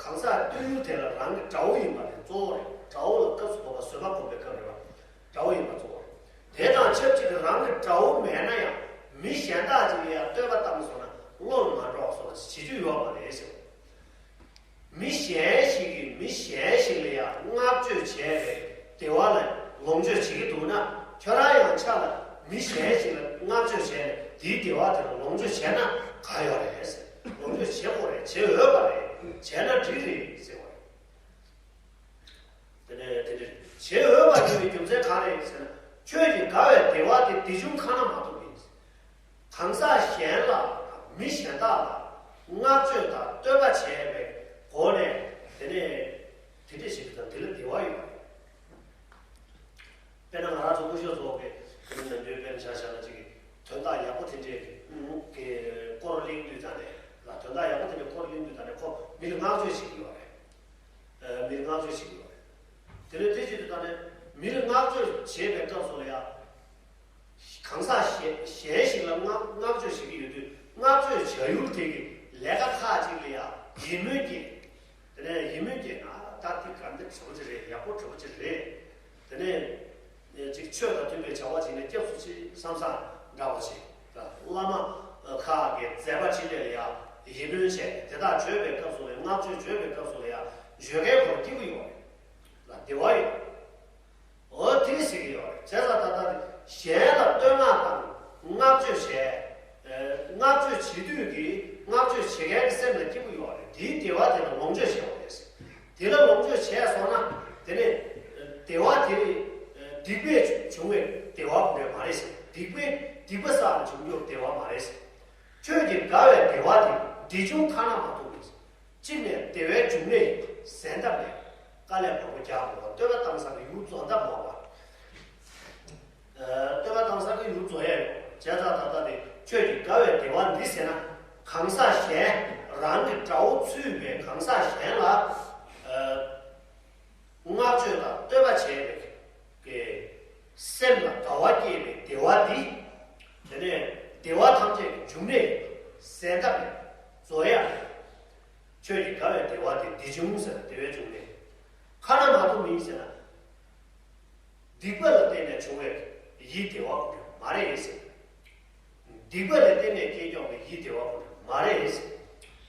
གང་ཟག་བསྟོད་ཡུལ་དེ་ལ་རང་གི་དགྲ་བོ་ཡིན་པ་དེ་གཙོ་བོ་རེད། དགྲ་བོ་ལ་སྐབས་སུ་བབ་པ་བཟོད་པ་སྒོམ་པའི་སྐབས་རེད་པ། དགྲ་བོ་ཡིན་པ་གཙོ་བོ་རེད། དེ་དང་ཆབས་ཅིག་ཏུ་རང་གི་དགྲ་བོ་མེད་ན་ཡང་མི་གཞན་དག་ རྒྱུ་ཡོད་མ་རེད་ཟེར། མི་གཞན་ཞིག་གིས་མི་གཞན་ཞིག་ལ་ཡང་བསྔགས་བརྗོད་བྱས་པའི་བདེ་བ་ལ་ལོངས་སྤྱོད་བྱེད་ཀྱི་འདུག་ན། ཁྱོད་རང་ཡང་ཆ་ལ་མི་གཞན་ཞིག་ལ་བསྔགས་བརྗོད་བྱས་ནས་དེའི་བདེ་བ་དེ་ལ་ལོངས་སྤྱོད་བྱས་ན་ག་ཡོད་རེད་ཟེར། ལོངས་སྤྱོད་བྱེད་དགོས་རེད། བྱེད་འོས་པ་རེད། བྱས་ན་འགྲིག་རེད་ཟེར་བ་རེད། དེ་ནས་དེ་འདྲ་བྱེད་འོས་པར་འགྱུར་བའི་རྒྱུ་མཚན་གང་རེད་ཟེར་ན། ཁྱོད་ཀྱིས་དགའ་བའི་བདེ་བ་དེ་འདི་བྱུང་ཁ་ན་མ་ཐོ་ཡིན། གང་ཟག་གཞན་ལ་མི་གཞན་དག་ལ་བསྔགས་བརྗོད་དང་བསྟོད་པ་བྱས་པའི་སྒོ་ནས། དེ་ནས་དེ་འདྲ་ཞིག་དང་དེ་ལ་བདེ་བ་ཡོད་པ་རེད། དཔེར་ན་ང་རང་ཚོ་སྐུ་ཞབས་ཚོ་གི་དེ་ནས་ནམ་རྒྱུན་དཔེར་ན་ཆ་བཞག་ན་ཅིག་གི་དོན་དག་ཡག་པོ་དེ་འདྲའི་གི་སྐོར་གླེང་དུས་ཙང་ནས་ལ། དོན་དག་ཡག་པོ་དེ་འདྲའི་སྐོར་གླེང་དུས་ཙང་ནས་ཁོ་མི་ལ་བསྔགས་བརྗོད་བྱེད་ཀྱི་ཡོད་རེད། མི་ལ་བསྔགས་བརྗོད་བྱེད་ཀྱི་ཡོད་རེད། དེ་ནས་དེ་བྱེད་དུས་ད་ནས་མི་ལ་བསྔགས་བརྗོད་བྱེད་པའི་སྐབས་སུ་ལ་ཡང་། གང་ཟག་གཞན་གཞན་ཞིག་ལ་བསྔགས་བསྔགས་བརྗོད་བྱེད་ཀྱི་ཡོད་དུས། བསྔགས་བརྗོད་བྱ་ཡུལ་དེ་གི་ལས་ཀ་ཁག་ཅིག་ལ་ཡང་ཡིད་སྨོན་སྐྱེས། དེ་ནས་ཡིད་སྨོན་སྐྱེས་ན། ད་འདི་ག་འདི་བྱ་བ་ཅིག་རེད། ཡག་པོ་བྱ་བ་ཅིག་རེད། དེ་ནས་ཅིག་ཆོས་དང་མཐུན་པའི་བྱ་བ་ཅིག་ནས་སྐྱབས་སུ་མཆི་བསམ་བསམ་འདྲ་བོ་ཅིག་བླ་མ་ཁག་གི་མཛད་པ་ཕྲིན་ལས་ལ་ཡང་ཡིད་སྨོན་བྱས། དེ་དག་བརྗོད་པའི་སྐབས་སུ་ལ། བསྔགས་བརྗོད་བརྗོད་པའི་སྐབས་སུ་ལ་ཡང་བརྗོད་མཁན་ཁོར་སྐྱིད་པོ་ཡོད་རེད་ལ། བདེ་བ་ཡོད། འོ་དེ་ཟེར་གྱི་ཡོད་རེད། བྱས་ཙང་ད་ལྟ་གཞན་ལ་བསྟོད་བསྔགས་དང་བསྔགས་བརྗོད་བྱས། ཨ། བསྔགས་བརྗོད་བྱེད་དུས་ཀྱི་བསྔགས་བརྗོད་བྱེད་མཁན་གྱི་སེམས་ལ་སྐྱིད་པོ་ཡོད་རེད། དེའི་བདེ་བ་དེ་ལ་ལོངས་སྤྱོད་བྱེད་དགོས་རེད། དེ་ལ་ལོངས་སྤྱོད་བྱས་སོང་ན། དེ་ནས་བདེ་བ་དེ་ནི་སྡིག་པས་བྱུང་བའི་བདེ་བ་ཁོ་རང་མ་རེད་ཟེར། སྡིག་པས་སྡིག་པ་བསགས་ནས་བྱུང་རྒྱུ་བདེ་བ་མ་རེད་ཟེར། ཁྱོད་ཀྱིས་དགའ་བའི་བདེ་བ་དེ་འདི་བྱུང་ཁ་ན་མ་ཐོ་ཡིན་ཟེར། གཅིག་ནས་བདེ་བའི་འབྱུང་གནས་ཟད་འཐབ་མེད། དཀའ་ལས་མང་པོ་རྒྱག་དགོས་པ། བསྟོད་པ་བཏང་ས་གི་ཡུལ་རྫོགས་འཐབ་མ་བ། ཨ། བསྟོད་པ་བཏང་ས་གི་ཡུལ་རྫོགས་ཡས་ཡོད། བྱས་ཙང་ད་ལྟ་དེ་ཁྱོད་ཀྱིས་དགའ་བའི་བདེ་བ་འདི་ཟེར་ན། གང་ཟག་གཞན་རང་གི་དགྲ་བོ་ཚུད་པའི་གང་ཟག་གཞན་ལ། ཨ། བསྔགས་བརྗོད་དང་བསྟོད་པ་བྱས་པའི་གི་སེམས་ལ་དགའ་བ་སྐྱེས་པའི་བདེ་བ་འདི། དེ་ནས་བདེ་བ་ཐམས་ཅད་ཀྱི་འབྱུང་གནས་ཟད་འཐབ་མེད། རྫོགས་ཡས་ཡོད། ཁྱོད་ཀྱིས་དགའ་བའི་བདེ་བ་དེ་འདི་བྱུང་ཟེར་ན། བདེ་བའི་འབྱུང་གནས། ཁ་ན་མ་ཐོ་མིན་ཟེར་ན། སྡིག་པ་ལ་བརྟེན་ནས་བྱུང་བའི་ཡིད་བདེ་བ་ཁོ་རང་མ་རེད་ཟེར། སྡིག་པ་ལ་བརྟེན་ནས་སྐྱེས་ཀྱོག་པའི་ཡིད་བདེ་བ་ཁོ་རང་མ་རེད་ཟེར།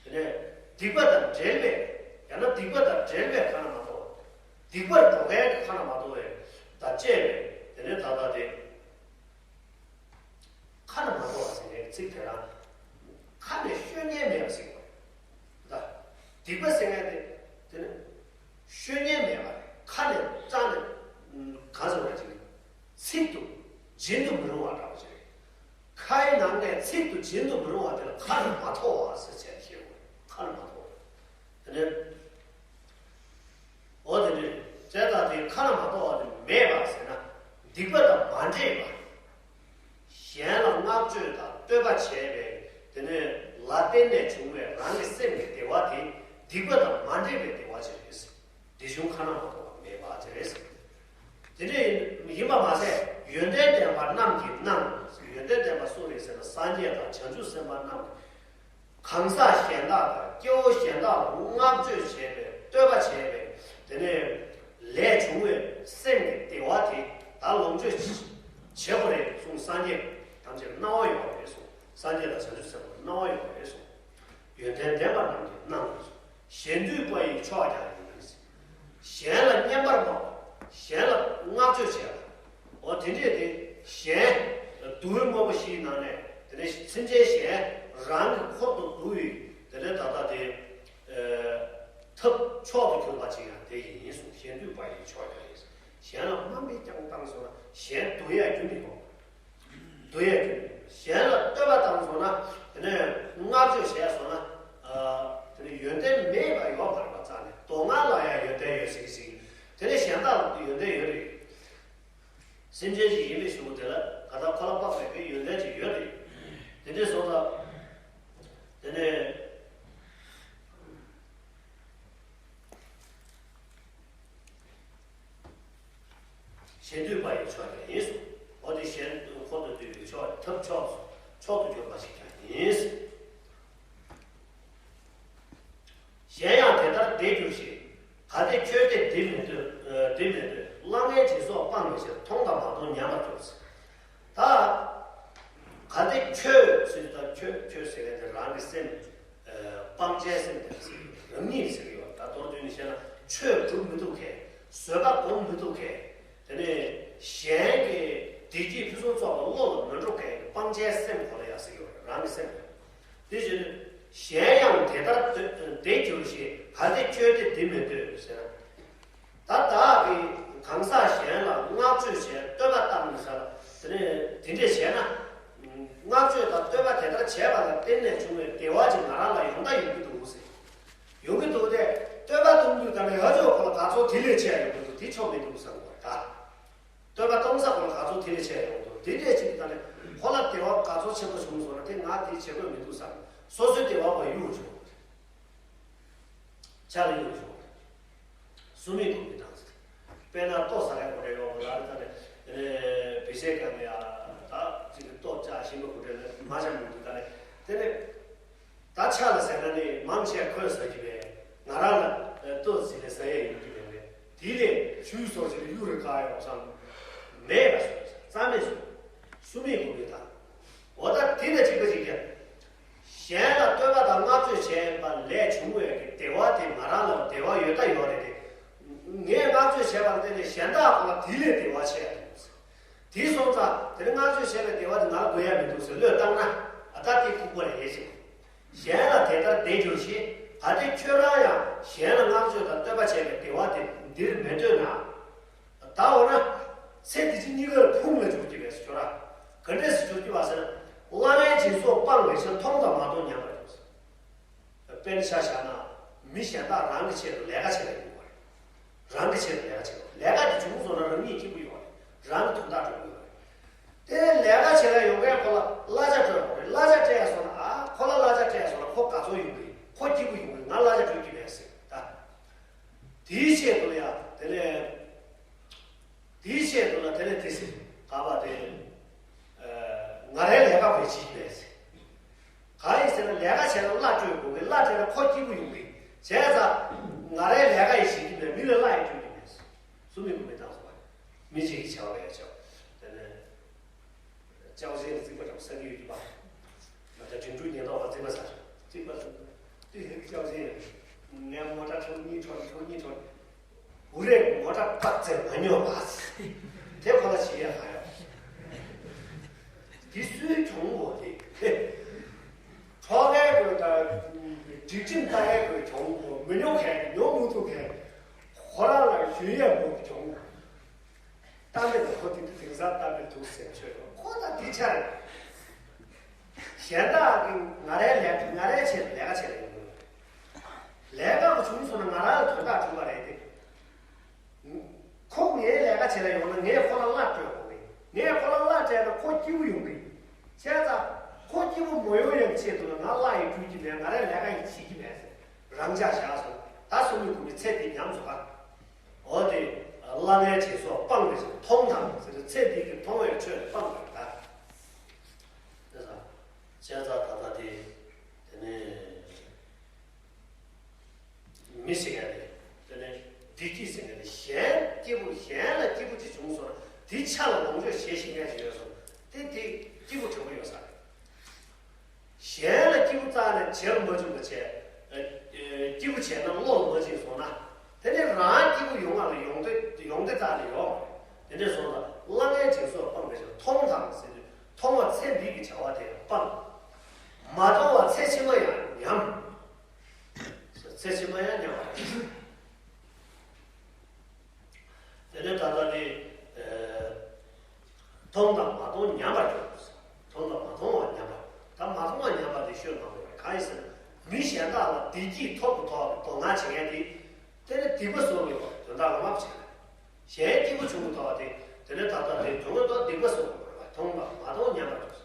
དེ་ནས་སྡིག་པ་དང་བྲལ་བའི། ཡང་ན་སྡིག་པ་དང་བྲལ་བའི་ཁ་ན་མ་ཐོ། སྡིག་པར་འགྲོ་མཁན་གྱི་ཁ་ན་མ་ཐོ་བའི་དང་བཅས་པའི། དེ་ནས་ད་ལྟ་དེ། ཁ་ན་མ་ཐོ་བ་ཟེར་མཁན་གྱི་ཚིག་དེ་རང་ཁ་ནས་ཤོད་མཁན་མེད་པ་ཟེར་དགོས་རེད། ད་སྡིག་པ་ཟེར་མཁན་དེ་དེ་ནི་ཤོད་མཁན་མེད་པ་རེད། ཁ་ནས་རྩ་ནས་ག་ཟེར་བ་ཅིག་ཚིག་ཏུ་འབྱིན་དུ་མི་རུང་བ་འདྲ་བ་ཅིག་རེད། ཁའི་ནང་ནས་ཚིག་ཏུ་འབྱིན་དུ་མི་རུང་བ་དེ་ལ་ཁ་ན་མ་ཐོ་བ་ཟེར་བྱས་ཤེས་དགོས་རེད། ཁ་ན་མ་ཐོ་བ་དེ་ནི། འོ་དེ་འདྲའི་བྱས་ཙང་དེ་ཁ་ན་མ་ཐོ་བ་དེ་མེད་པ་ཟེར་ན། སྡིག་པ་དང་མ་འདྲེས་པ། གཞན་ལ་བསྔགས་བརྗོད་དང་བསྟོད་པ་བྱས་པའི་དེ་ནས་ལ་བརྟེན་ནས་བྱུང་བའི་རང་གི་སེམས་ཀྱི་བདེ་བ་དེ་སྡིག་པ་དང་མ་འདྲེས་པའི་བདེ་བ་ཅིག་རེད། འདི་བྱུང་ཁ་ན་མ་ཐོ་བ་མེད་པ་དེ་རེད། དེ་འདྲ་ཡིན་པ་མ་ཟད། ཡོན་ཏན་ལྡན་པ་རྣམས་ཀྱིས་གནང་། ཡོན་ཏན་ལྡན་པ་སུ་རེད་ཟེར་ན། སངས་རྒྱས་དང་བྱང་ཆུབ་སེམས་དཔའ་རྣམས། གང་ཟག་གཞན་དག་དང་སྐྱེ་བོ་གཞན་དག་ལ་བསྔགས་བརྗོད་བྱས་པའི་བསྟོད་པ་བྱས་པའི་དེ་ནས་ལས་བྱུང་བའི་སེམས་ཀྱི་བདེ་བ་དེ་ད་ལོངས་སྤྱོད་བྱེད་དགོས་རེད་གསུངས། སངས་རྒྱས་ཐམས་ཅད་སྣང་བ་ཡོད་པ་རེད་གསུངས། སངས་རྒྱས་དང་བྱང་ཆུབ་སེམས་དཔའ་སྣང་བ་ཡོད་པ་རེད་གསུངས། ཡོན་ཏན་ལྡན་པ་རྣམས་ཀྱིས་གནང་དགོས་གསུངས། གཞན་འདུས་པ་ཡི་མཆོག་ཀྱང་ཡིན། གཞན་ལ་བསྙེན་པར་སྨྲ་བ། གཞན་ལ་བསྔགས་བརྗོད་བྱེད་པ། འོ་དེ་འདྲས་དེ་གཞན་བསྡུ་བའི་དངོས་པོ་བཞིའི་ནང་ནས། དེ་ནས་སེམས་ཅན་གཞན་རང་གི་འཁོར་དུ་བསྡུ་བའི་དེ་ནས་ད་ལྟ་དེ་ཐབས་མཆོག་ཏུ་གྱུར་པ་ཅིག་ཡང་དེ་ཡིན་གསུངས། གཞན་འདུས་པ་ཡི་མཆོག་ཀྱང་ཡིན། གཞན་ལ་དམའ་འབེབས་ཀྱང་བཏང་སོང་ན་གཞན་བསྡུ་ཡ་རྒྱུ་མི་འོང་། བསྡུ་ཡས་ཀྱི། གཞན་ལ་བསྟོད་པ་བཏང་སོང་ན། དེ་ནས་བསྔགས་བརྗོད་བྱས་སོང་ན། ཨ། དེ་ནས་ཡོན་ཏན་མེད་པ་ཡོད་མ་རེད་པ། རྩ་ནས་སྡུག་བསྔལ་ལ་ཡང་ཡོན་ཏན་ཡོད་ཟེར་གྱི་ཟིག་དེ་ནས་གཞན་དག་ལ་ཡོན་ཏན་ཡོད་རེད། སེམས་ཅན་ཞིག་ཡིན་པའི་གཞུག་གུ་དེ་ལ་ག་ད་ཁོ་ལ་དཔག་མེད་པའི་ཡོན་ཏན་ཅིག་ཡོད་རེད། དེ་འདྲས་སོང་ཙང་། དེ་ནས། གཞན་འདུས་པ་ཡི་མཆོག་ཀྱང་ཡིན་གསུངས། འོ་དེ་གཞན་འཁོར་དུ་འདུས་པའི་མཆོག་ཐབས་མཆོག་མཆོག་ཏུ་གྱུར་པ་ཞིག་ཀྱང་ཡིན། གཞན་ཡང་དེ་ལྟར་བདེ་འགྱུར་ཞིང་། གལ་ཏེ་ཁྱོད་བདེ་འདི་མི་འདོད། འདི་མི་འདོད། གླ་རྔན་དྲི་སོགས་སྤང་བའི་ཕྱིར། མཐོང་དང་མ་མཐོང་ཉམས་པར་གྱུར། ད་གལ་ཏེ་ཁྱོད་ཟེར་དུས་ད་ཁྱོད་ཁྱོད་ཟེར་མཁན་དེ་རང་གི་སེམས། ཨ། སྤང་བྱའི་སེམས་དེ་ཟེར་གྱི་ཡོད། རང་ཉིད་ཟེར་གྱི་ཡོད། ད་མདོར་བསྡུས་ནས་བཤད་ན་ཆོས་སྒྲུབ་མི་ཐུབ་མཁན། བཟོད་པ་སྒོམ་མི་ཐུབ་མཁན། དེ་ནས་གཞན་གྱི་བདེ་སྐྱིད་ཕུན་སུམ་ཚོགས་པ་བློ་ལ་མི་འགྲོ་མཁན་གྱི་སྤང་བྱའི་སེམས་ཁོ་ལ་ཡང་ཟེར་གྱི་ཡོད་རེད། རང་གི་སེམས་རེད། དེ་བཞིན་གཞན་ཡང་དེ་ལྟར་འདོད་དེ་འགྱུར་ཞེས། གལ་ཏེ་ཁྱོད་དེ་འདི་མི་འདོད་ཟེར་ན། ད་བདག་གིས་གང་ཟག་གཞན་ལ་བསྔགས་བརྗོད་བྱས་བསྟོད་པ་བཏང་ནས་ཟེར། དེ་ནས་དེ་འདྲས་བྱས་ན། བསྔགས་བརྗོད་དང་བསྟོད་པ་དེ་ལྟར་བྱས་པ་ལ་བརྟེན་ནས་བྱུང་བའི་བདེ་བ་ཅིག་ང་རང་ལ་ཡོང་ད་ཡོང་གི་འདུག་ཟེར། ཡོང་གི་འདུག་སྟེ། བསྟོད་པ་གཏོང་དུས་ད་ནི་ཧ་ཅང་ཁོ་ལ་དགའ་ཚོར་དེ་ལས་ཆེ་ཡོང་གི་འདུག་དེ་ཆོག་མི་འདུག་བསམ་དགོས་ད། བསྟོད་པ་གཏོང་ས་ཁོ་ལ་དགའ་ཚོར་དེ་ལས་ཆེ་ཡོང་གི་འདུག་དེ་འདྲས་ཅིག་ད་ནི་ཁོ་ལ་བདེ་བ་དགའ་ཚོར་ཆེན་པོ་བྱུང་སོང་ན་དེ་ང་དེ་བྱེད་དགོས་མི་འདུག་བསམ། སོ་སོའི་བདེ་བ་བ་གཡུག་བྱུང་། ཆ་ལ་ཡོད་ཆོག་སུ་མེད་དགོས་མི་དང་། དཔེར་ན་ལྟོ་ཟ་ཡག་གོ་རེ་ཡོང་གི་ལ་རེ་ད་ནི། བེ་ཤེ་ག་ནི་ཡ། ད་ཅིག་ལྟོ་ཅག་ཤིང་མ་གོ་རེ་ནི་མ་ཅག་མི་འདུག་ད་ནི། དེ་ནི། ད་ཆ་ལ་ཟེར་ན་ནི་མང་ཆེ་ཁོས་ཟ་གི་བས། ང་རང་ལ་ལྟོ་ཟི་ལ་ཟ་ཡ་ཡོང་གི་མེད་པས། དེ་ལས་ཆུའི་སོར་ཞིག་ལ་གཡུ་རེ་བཀག་ཡོང་བསམ། མེད་པ་སོ་རྩ་མེད་སོ། སུ་མེད་དགོས་མི་དང་། འོ་ད་དེ་ལ་གཅིག་པ་གཅིག་རྐྱང་། གཞན་ལ་བསྟོད་པ་དང་བསྔགས་བརྗོད་བྱས་པ་ལས་བྱུང་བའི་གི་བདེ་བ་དེ་ང་རང་ལ་བདེ་བ་ཡོད་ད་ཡོད་རེད་དེ། ངས་བསྔགས་བརྗོད་བྱས་པ་ལ་བརྟེན་ནས་གཞན་དག་ཁོ་ལ་དེ་ལས་བདེ་བ་ཆེ་ཡ་འདུག་དེ་སོང་ཙང་དེ་ནི་བསྔགས་བརྗོད་བྱས་པའི་བདེ་བ་དེ་ང་ལ་དགོས་ཡ་མི་འདུག་ཟེར་བློས་བཏང་ན། ཨ་ད་དེ་ལྐུགས་པ་རེད་ཟེར། གཞན་ལ་དེ་ལྟར་བདེ་འགྱུར་ཞེས། གལ་ཏེ་ཁྱོད་རང་ཡང་གཞན་ལ་བསྔགས་བརྗོད་དང་བསྟོད་པ་བྱས་པའི་བདེ་བ་དེ་འདིར་མི་འདོད་ན། ད་འོ་ན། ཚེ་འདི་ཕྱི་གཉིས་ཀར་ཕུང་ལ་འགྱུར་གྱི་རེད་ཟེར་ཁྱོད་རང་། ག་འདྲས་སུ་འགྱུར་གྱི་བ་ཟེར་ན། བླ་མའི་སྦྱིན་སོགས་སྤངས་པའི་ཕྱིར། མཐོང་དང་མ་མཐོང་མཉམ་པར་འགྱུར་ཟེར། དཔེར་ན་ཆ་བཞག་ན། མི་གཞན་དག་རང་གི་ཆེད་དུ་ལས་ཀ་བྱེད་ལ་ཡོང་བ་རེད། རང་གི་ཆེད་དུ་ལས་ཀ་བྱེད་ལ། ལས་ཀ་དེ་བྱུང་སོང་ན་རང་ཉིད་སྐྱིད་པོ་ཡོང་བ་རེད། རང་གི་དོན་དག་སྒྲུབ་ཀྱི་ཡོད་རེད། དེ་ལས་ཀ་བྱེད་ལ་ཡོང་མཁན་ཁོ་ལ་གླ་ཆ་སྤྲོད་དགོས་རེད། གླ་ཆ་སྤྲད་སོང་ན། ཨ་ཁོ་ལ་གླ་ཆ་སྤྲད་སོང་ན་ཁོ་དགའ་ཚོར་ཡོང་གི། ཁོ་སྐྱིད་པོ་ཡོང་གི། ང་གླ་ཆ་སྤྲོད་ཀྱི་མེད་ཟེར་ད། དེའི་ཆེད་དུ་ལ་ཡ་དེ་ལས། དེའི་ཆེད་དུ་ལ་དེ་ལས་དེ་ཟེར་ག་བ་དེ། ང་རའི་ལས་ཀ་བས་བྱེད་ཀྱི་མེད་ཟེར། གང་ཡིན་ཟེར་ན་ལས་ཀ་བྱས་ན་གླ་སྤྲོད་དགོས་གི། གླ་སྤྲད་ན་ཁོ་སྐྱིད་པོ་ཡོང་གི། བྱས་ཙང་ང་རའི་ལས་ཀ་ཡི་བྱེད་ཀྱི་མེད། མི་ལ་གླ་ཡི་སྤྲོད་ཀྱི་མེད་ཟེར། སུ་མི་དགོས་མི་བཏང་སོང་བ། མི་གཅིག་གིས་བྱ་བ་ཡ་བྱ་བ་དེ་ནས། ཅའོ་ཅན་ལ་རྩིག་པ་འགྲམ་ཟ་གི་ཡོད་ཀྱི་པ། ང་ད་དྲིན་དྲུག་ཉེན་རྟོག་པ་རྩིག་པ་ཟ། རྩིག་པ་ཟ། དེ་ཅའོ་ཅན་ཡང་། ངས་མོ་ཊ་ཁྲོ་གཉིས་ཁྲོ་ཁྲོ་གཉིས་ཁྲོ། འུ་རེ་མོ་ཊ་སྤག་རྩེར་མ་ཉོ་བ། དེ་ཁོ་ལ་བྱེད་ཡ་ག་ཡོད། དེ་སུའི་གྱོང་གོ་དེ། ཁྲོ་མཁན་གོ་ད། སྒྲིག་ཁྲིམས་ལྟ་མཁན་གོ་གྱོང་གོ། མི་ཉོ་མཁན་ཉོ་མི་ཐུབ་མཁན། ཁོ་རང་ལ་ཞུ་ཡས་མོ་གྱོང་གོ། གཏམ་དཔེ་ལ་ཁོ་དེ་དེང་སང་གཏམ་དཔེ་འདུག་ཟེར་ཆོས་ཁོ་ད་འདི་ཆ་རེད། གཞན་དག་གིས་ང་རའི་ལས་ང་རའི་ཆེད་དུ་ལས་ཀ་བྱེད་ལ་ཡོང་གི་རེད། ལས་ཀ་བྱུང་སོང་ན་ང་རང་ལ་དོན་དག་བྱུང་བ་རེད་དེ། ཁོ་ངའི་ལས་ཀ་བྱེད་ལ་ཡོང་ན་ངས་ཁོ་ལ་གླ་སྤྲོད་དགོས་རེད། ངས་ཁོ་ལ་གླ་སྤྲད་ན་ཁོ་སྐྱིད་པོ་ཡོང་གི། བྱས་ཙང་ཁོ་སྐྱིད་པོ་མ་ཡོང་ཡག་ཆེད་དུ་ལ་ང་གླ་ཡི་སྤྲོད་ཀྱི་མེད། ང་རའི་ལས་ཀ་ཡི་བྱེད་ཀྱི་མེད་ཟེར། རང་འཇགས་བཞག་སོང་། ད་སོ་མི་དགོས་མི་ཚེ་འདི་ཉམས་སོང་ཨ། འོ་དེ། བླ་མའི་སྦྱིན་སོགས་སྤངས་པའི་ཕྱིར། མཐོང་དང་ཟེར་ཏེ་ཚེ་འདི་གི་མཐོང་བའི་ཆོས་སྤངས་པར་གདའ། དེ་ཙང་། བྱས་ཙང་ད་ལྟ་དེ། དེ་ནས། མི་ཟེར་མཁན་དེ། དེ་ནས་བདེ་སྐྱིད་ཟེར་མཁན་དེ། གཞན་སྐྱིད་པོ། གཞན་ལ་སྐྱིད་པོ་ཅིག་བྱུང་སོང་ན་དེ་ཆ་ལ་ལོངས་སྤྱོད་བྱེད་ཤེས་མཁན་ཅིག་ཡོད་སོང་ན་དེ་དེ་སྐྱིད་པོ་དྲན་པོ་ཡོད་ས་རེད། གཞན་ལ་སྐྱིད་པོ་རྩ་ནས་བྱེད་ལ་མ་བཅུག་པ་བྱས། ཨ། ཨ། སྐྱིད་པོ་བྱས་ན་བློ་ལ་མ་བྱིན་སོང་ན། དེ་ནས་རང་སྐྱིད་པོ་ཡོང་བ་ལ་ཡོང་དེ་ཡོང་དེ་རྩ་ནས་ཡོང་། དེ་འདྲས་སོང་ཙང་བླ་མའི་སྦྱིན་སོགས་སྤངས་པའི་ཕྱིར། མཐོང་དང་ཟེར་དུས་མཐོང་བ་ཚེ་འདི་གི་བྱ་བ་དེ་སྤངས། མ་མཐོང་བ་ཚེ་ཕྱི་མ་ཡང་ཉམས། ཚེ་ཕྱི་མ་ཡང་ཉམས་པ་རེད། དེ་ནས་ད་ལྟ་དེ། ཨ། མཐོང་དང་མ་མཐོང་ཉམས་པར་འགྱུར། མཐོང་དང་མ་མཐོང་བ་ཉམས་པ། ད་མ་མཐོང་བ་ཉམས་པ་དེ་ཤོད་མ་དགོས་པས། གང་ཡིན་ཟེར་ན། མི་གཞན་དག་ལ་བདེ་སྐྱིད་ཐོབ་ཏུ་ཐོབ་པའི་དོ་སྣང་བྱེད་མཁན་དེ། དེ་ནི་སྡིག་པ་བཟོ་དགོས་པ་དོན་དག་ངོ་མ་བྱེད་མཁན། གཞན་སྐྱིད་པོ་བྱུང་དུ་ཐོབ་པ་དེ། དེ་ནི་ད་ལྟ་དེ་དོན་དུ་སྡིག་པ་བཟོ་དགོས་པ། མཐོང་དང་མ་མཐོང་ཉམས་པར་འགྱུར།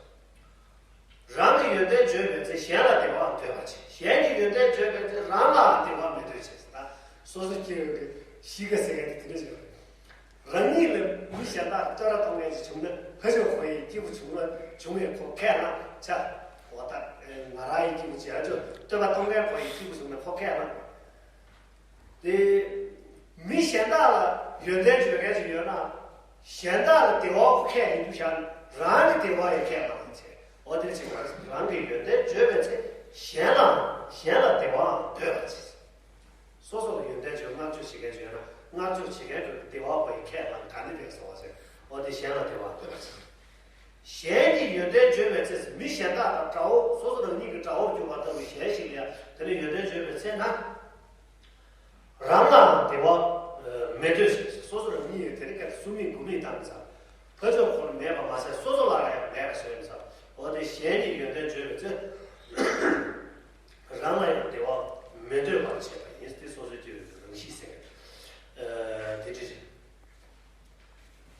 རང་གི་ཡོན་ཏན་བརྗོད་པའི་ཚེ། གཞན་ལ་བདེ་བའང་འདོད་པར་བྱེད། གཞན་གྱི་ཡོན་ཏན་བརྗོད་པའི་ཚེ། རང་ལའང་བདེ་བ་མི་འདོད་བྱེད། ད་སོ་སོ་སྐྱེ་བོའི་གཤིས་ཀ་ཟེར་མཁན་དེ་དེ་འདྲ་ཞིག་རེད། རང་ཉིད་ལ་མི་གཞན་དག་བསྟོད་ར་གཏོང་མཁན་ཞིག་བྱུང་ན་ཧ་ཅང་ཁོ་ཡི་སྐྱིད་པོ་བྱུང་ན་བྱུང་བས་ཁོ་ཁས་བླངས་ཆ། འོ་ད་ང་རང་ཡི་སྐྱིད་པོ་བྱེད་ཨ་ཅོ་བསྟོད་པ་གཏོང་མཁན་ཁོ་ཡི་སྐྱིད་པོ་བྱུང་ན་ཁོ་ཁས་བླངས། དེ། མི་གཞན་དག་ལ་ཡོན་ཏན་བརྗོད་མཁན་ཞིག་ཡོད་ན། གཞན་དག་ལ་བདེ་བ་ཁས་ལེན་རྒྱུ་བཞག་ན་རང་གི་བདེ་བ་ཡང་ཁས་མ་ལེན་བྱས། འོ་དེ་ཕྱིར་རང་གི་ཡོན་ཏན་བརྗོད་པའི་ཚེ། གཞན་ལའང་ གཞན་ལ་བདེ་བའང་འདོད་པར་བྱེད། སོ་སོ་ལ་ཡོན་ཏན་བརྗོད། བསྔགས་བརྗོད་བྱེད་མཁན་བརྗོད་ན་བསྔགས་བརྗོད་བྱེད་མཁན་ཚོ་བདེ་བ་བོ་ཡི་ཁས་བླངས་ག་ནས་བས་སོ་བ་ཟེར། འོ་དེ་གཞན་ལ་བདེ་བའང་འདོད་པར་བྱེད། གཞན་གྱི་ཡོན་ཏན་བརྗོད་པའི་ཚེ། མི་གཞན་དག་དང་དགྲ་བོ། སོ་སོ་རང་ཉིད་ཀྱི་དགྲ་བོར་གྱུར་པ་ལྟ་བུའི་གཞན་ཞིག་ལ་ཡང་དེ་ནས་ཡོན་ཏན་བརྗོད་པའི་ཚེ་ན། རང་ལའང་བདེ་བ་མི་འདོད་ཞེས། སོ་སོ་རང་ཉིད་ཡོད་དེ་རིང་ཀ་སུ་མིན་དགུ་མིན་བཏང་ཙང་། ཕ་ཕྱོགས་ཁོ་ན་མེད་པ་མ་ཟད་སོ་སོ་ལ་ར་ཡང་མེད་པ་ཞིག་ཡིན་ཙང་། འོ་དེ་གཞན་གྱི་ཡོན་ཏན་བརྗོད་པའི་ཚེ། རང་ལ་ཡང་བདེ་བ་མི་འདོད་པར་བྱེད་པ་ཡིན། དེ་སོ་སོའི་སྐྱེ་བོའི་རང་གཤིས་ཟེར། ཨ། དེ་འདྲ་རེད།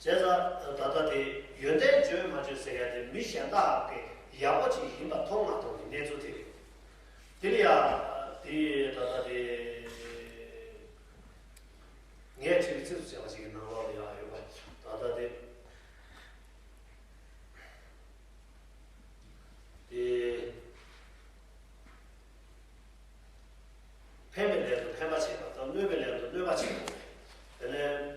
བྱས་ཙང་ད་ལྟ་དེ་ཡོན་ཏན་བརྗོད་མ་བརྗོད་ཟེར་ཡ་དེ་མི་གཞན་དག་གིས་ཡག་པོ་ཅིག་ཡིན་པ་མཐོང་མ་མཐོང་གི་གནས་ཚུལ་དེ་རེད། དེ་ལ་ཡ་དེ་ད་ལྟ་དེ་ངས་བྲིས་པའི་ཚིགས་སུ་བཅད་པ་ཞིག་གི་ནང་ལོགས་ལ་ཡ་ཡོད་པ། ད་ལྟ་དེ་དེ། ཕན་པའི་ལན་དུ་ཕན་པ་བྱེད་པ་དང་། གནོད་པའི་ལན་དུ་གནོད་པ་བྱེད་པ། དེ་ནས་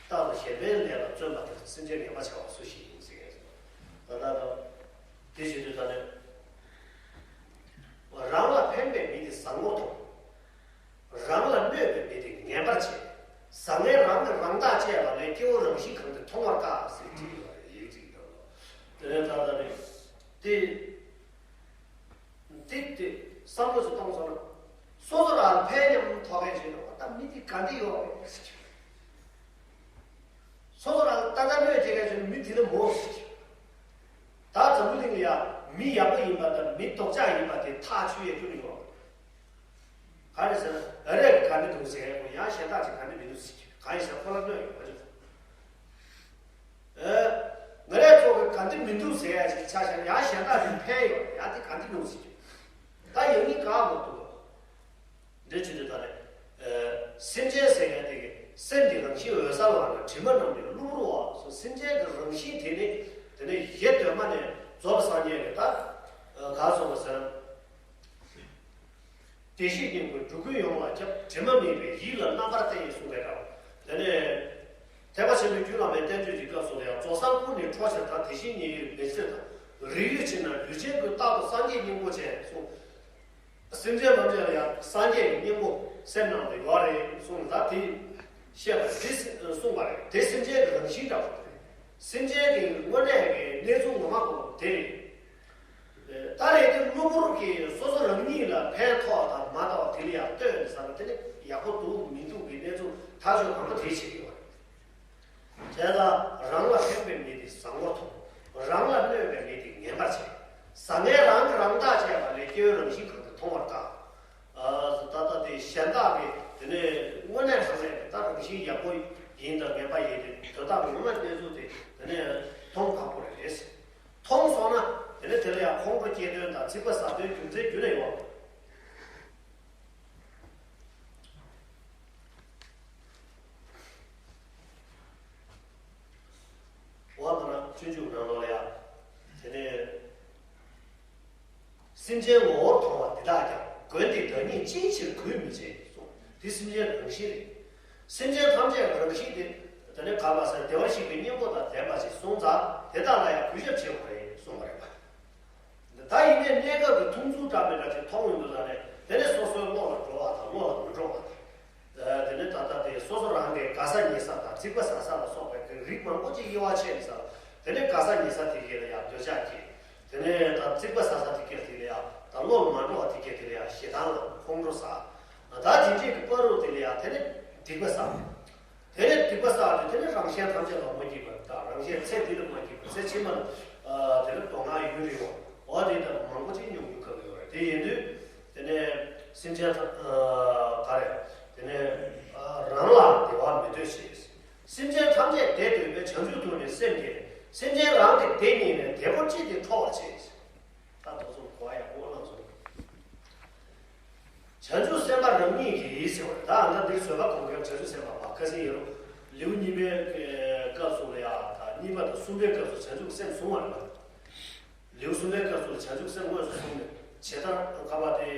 རྟག་ཏུ་གཞན་ཕན་ལས་ལ་བརྩོན་པ་དེ་སེམས་ཅན་ངན་པ་བྱ་བ་སུ་ཞིག་ཡིན་ཟེར་གས། ད་ལྟ་དང་། དེ་བྱེད་དུས་ད་ནས་རང་ལ་ཕན་པའི་མི་དེ་བཟང་པོར་མཐོང་། རང་ལ་གནོད་པའི་མི་དེ་ངན་པར་བྱེད། བཟང་ངན་རང་གིས་རང་ཐག་བཅད་པ་ལས། སྐྱེ་བོ་རང་བཞིན་གང་དེ་མཐོང་བར་དཀའ་ཟེར་བྲིས་ཡོད་རེད། ཡིག་ཅིག་ནང་ལ། དེ་ནས་ད་ལྟ་ནས་དེ། འདི་དེ་བསམ་བློ་ཞིག་གཏོང་སོང་ན། སོ་སོ་རང་ལ་ཕན་སྙམ་ཐོགས་མཁན་ཞིག་འདུག་པ། ད་མི་དེ་ག་འདི་ཡོད་རེད་ཟེར། སོ་སོ་རང་ལ་ཏག་ཏག་གནོད་བྱེད་མཁན་ཞིག་ནི་མི་དེ་ནི་མོ་ཟེར། ད་འཛམ་བུ་གླིང་ལ་ཡ་མི་ཡག་པོ་ཡིན་པ་དང་མི་སྡུག་ཅག་ཡིན་པ་དེ་ཐག་ཆོད་ཡས་ཀྱི་ཡོད་རེད། ག་རེ་ཟེར་ན། ཨ་རེ་ག་འདི་འདུག་ཟེར་ཡ་ཡང་གཞན་དག་ཅིག་ག་འདི་མི་འདུག་ཟེར། གང་ཡིན་ཟེར་ན་ཁོ་ལ་གནོད་ཡོད་མ་རེད། ཨེ། ང་རའི་ཚོགས་ཀྱི་ག་འདི་མི་འདུག་ཟེར་ཡ་ཞིག་ཆ་བཞག་ན་ཡང་གཞན་དག་ལ་ཕན་ཡོད་ཡ་དེ་ག་འདི་མི་འདུག་ཟེར་གྱི། ད་ཡང་ནི་ག་མ་འདུག་འདྲེ་བྱེད་དུས་ད་ནས། ཨེ། སེམས་ཅན་ཟེར་མཁན་དེ་གི་སེམས་ཀྱི་རང་བཞིན་འོད་གསལ་བ་ན་དྲི་མ་རྣམས་ནི་གློ་བུར་བ་སོགས། སེམས་ཅན་གྱི་རང་བཞིན་དེ་ནི་དེ་ནས་ཡེ་གདོད་མ་ནས་རྫོགས་པའི་སངས་རྒྱས་ཀྱི་ད། ཨ། ག་སོགས་པ་ཟེར་ན། བདེ་གཤེགས་སྙིང་པོས་འགྲོ་ཀུན་ཡོངས་ལ་ཁྱབ། དྲི་མ་མེད་པའི་ཡིད་ལ་རྣམ་པར་བསྟན་གསུངས་པའི་སྐབས། དེ་ནས་ཐེག་པ་ཆེན་པོའི་རྒྱུད་བླ་མའི་བསྟན་བཅོས་ཀྱི་སྐབས་སུ་ལ་ཡང་རྫོགས་སངས་སྐུ་ནི་ཁྲོ་ཆེན་དང་། དེ་བཞིན་ཉིད་ཡོད་མེ་ལྕེ་དང་། རིགས་ཡོད་ཕྱིར་ན་ལུས་ཅན་ཀུན། རྟག་ཏུ་སངས་རྒྱས་སྙིང་པོ་ཅན་གསུངས། སེམས་ཅན་ཐམས་ཅད་ལ་ཡང་སངས་རྒྱས་ཀྱི་སྙིང་པོ་སེམས་ནང་དུ་ཡོད་རེད་གསུངས། ད་དེ་བཤད་པ་རེད། དེ་གསུངས་པ་རེད། དེ་སེམས་ཅན་གྱི་རང་བཞིན་འདྲ་བ་རེད། སེམས་ཅན་གྱི་དངོས་གནས་ཀྱི་གནས་ཚུལ་ངོ་མ་ཁོ་དེ་རེད། ད་རེས་དེ་གློ་བུར་གྱིས་སོ་སོ་རང་ཉིད་ལ་ཕན་ཐོགས་དང་མ་ཐོགས་དེ་ལ་ཡང་ལྟོས་ནས་བསམ་ན། དེ་ནི་ཡག་པོ་འདུག་མི་འདུག་གི་གནས་ཚུལ་ཐག་ཆོད་གང་པོ་དེ་བྱེད་ཀྱི་ཡོད་རེད། བྱས་ཙང་རང་ལ་ཕན་པའི་མི་དེ་བཟང་པོར་མཐོང་། རང་ལ་གནོད་པའི་མི་དེ་ངན་པར་བྱེད། བཟང་ངན་རང་གིས་རང་ཐག་བཅད་པ་ལས། སྐྱེ་བོའི་རང་བཞིན་གང་དེ་མཐོང་བར་དཀའ། ཨ། ད་ལྟ་དེ་གཞན་དག་གིས་དེ་ནས་དངོས་གནས་དྲང་གནས་ཀྱི་ད་རང་བཞིན་ཡག་པོ་ཡིན་དང་ངན་པ་ཡིན་ཏེ། དོན་དག་ངོ་མ་གནས་ཚུལ་དེ་དེ་ནས་མཐོང་ཁག་པོ་རེད། མཐོང་སོང་ན་དེ་ནས་དེ་ལ་ཡང་ཁོང་ཁྲོ་སྐྱེ་དོན་དང་ཚིག་པ་ཟ་དོན་རྒྱུ་མཚན་རྒྱུན་ནས་ཡོད། འོ་ད་ན་སྤྱོད་འཇུག་ནང་ལོགས་ལ་ཡང་དེ་ནས། སེམས་ཅན་ངོ་བོར་མཐོང་བ་འདི་དག་ཀྱང་། མགོན་དེས་བདག་ཉིད་ཅི་ཕྱིར་གུས་མི་བྱེད་གསུངས། འདི་སེམས་ཅན་རང་བཞིན་རེད། སེམས་ཅན་ཐམས་ཅད་རང་བཞིན་དེ། དེ་ནས་ག་པ་ཟེར་བདེ་བར་གཤེགས་པའི་སྙིང་པོ་དང་ལྡན་པ་ཞིག་གསུངས་ཙང་། དེ་དག་ལ་ཡང་གུས་ཞབས་བྱེད་དགོས་རེད་གསུངས་པ་རེད་པ། ད་ཡིན་ནའི་གནས་སྐབས་ཀྱི་མཐོང་ཚུལ་འདྲ་མི་འདྲ་ཅིག་མཐོང་ཡོང་དུས་ད་ནས། དེ་ནས་སོ་སོའི་བློ་ལ་འགྲོ་བ་དང་བློ་ལ་མི་འགྲོ་བ་དང་། དེ་ནས་ད་ལྟ་དེ་སོ་སོ་རང་གི་དགའ་ས་ཉེ་ས་དང་ཚིག་པ་ཟ་ས་ལ་སོགས་པའི་རིགས་མང་པོ་ཅིག་དབྱེ་བ་ཕྱེ་ནས་ས། དེ་ནས་དགའ་ས་ཉེ་ས་དེ་གས་ལ་ཡང་འདོད་ཆགས་སྐྱེ། དེ་ནས་ད་ཚིག་པ་ཟ་ས་དེ་གས་དེ་ལ་ཡང་ད་བློ་ལ་མ་འགྲོ་བ་དེ་གས་དེ་ལ་ཡང་ཞེ་སྡང་ལ་ཁོང་ཁྲོ་ཟ། ད་དེ་འདྲས་ཀྱི་བར་དུ་དེ་ལ་ཡང་དེ་ནས་སྡིག་པ་ཟ། དེ་ནས་སྡིག་པ་བསགས་ཏེ། དེ་ནས་རང་གཞན་ཐམས་ཅད་ལ་མ་སྐྱིད་པ་དང་། རང་གཞན་ཚེ་འདི་ལ་མ་སྐྱིད་པ། ཚེ་ཕྱི་མ་ལ་ཨ་དེ་ནས་སྡུག་བསྔལ་ཡུན་རིང་བ། འོ་དེ་ལྟ་བུ་མང་པོ་ཅིག་མྱོང་རྒྱུ་ཁག་ཡོད་རེད། དེ་ཡིན་དུས་དེ་ནས་སེམས་ཅན་ཐམས་ཨ་ག་རེ། དེ་ནས་ཨ་རང་ལ་བདེ་བ་མི་འདོད་ཅེས། སེམས་ཅན་ཐམས་ཅད་བདེ་འདོད་པས། བྱང་ཆུབ་ཐོབ་ནས་སེམས་བསྐྱེད། སེམས་ཅན་རང་དེ་བདེ་རྙེད་ནས། བདེ་བོར་ཅི་སྟེ་ཁྲོ་བར་བྱེད། ད་དོ་ཚོ་གོ་བ་ཡག་པོ་བླངས་སོང་། བྱང་ཆུབ་སེམས་དཔའ་རང་ཉིད་ཀྱིས་ཟེར་བ་རེད། ད་ཨ་ད་འདིར་བཟོད་པ་སྒོམ་མཁན་བྱང་ཆུབ་སེམས་དཔའ་བ། ཁ་སང་ཡིན་རུང་ལེའུ་གཉིས་པའི་སྐབས་སུ་ལ་ཡ། ད་གཉིས་པ་དང་གསུམ་པའི་སྐབས་སུ་བྱང་ཆུབ་སེམས་བཟུང་བ་རེད་པ། ལེའུ་གསུམ་པའི་སྐབས་སུ་བྱང་ཆུབ་སེམས་དངོས་སུ་བཟུང་ནས། ཇི་ལྟར་ག་པ་སྟེ།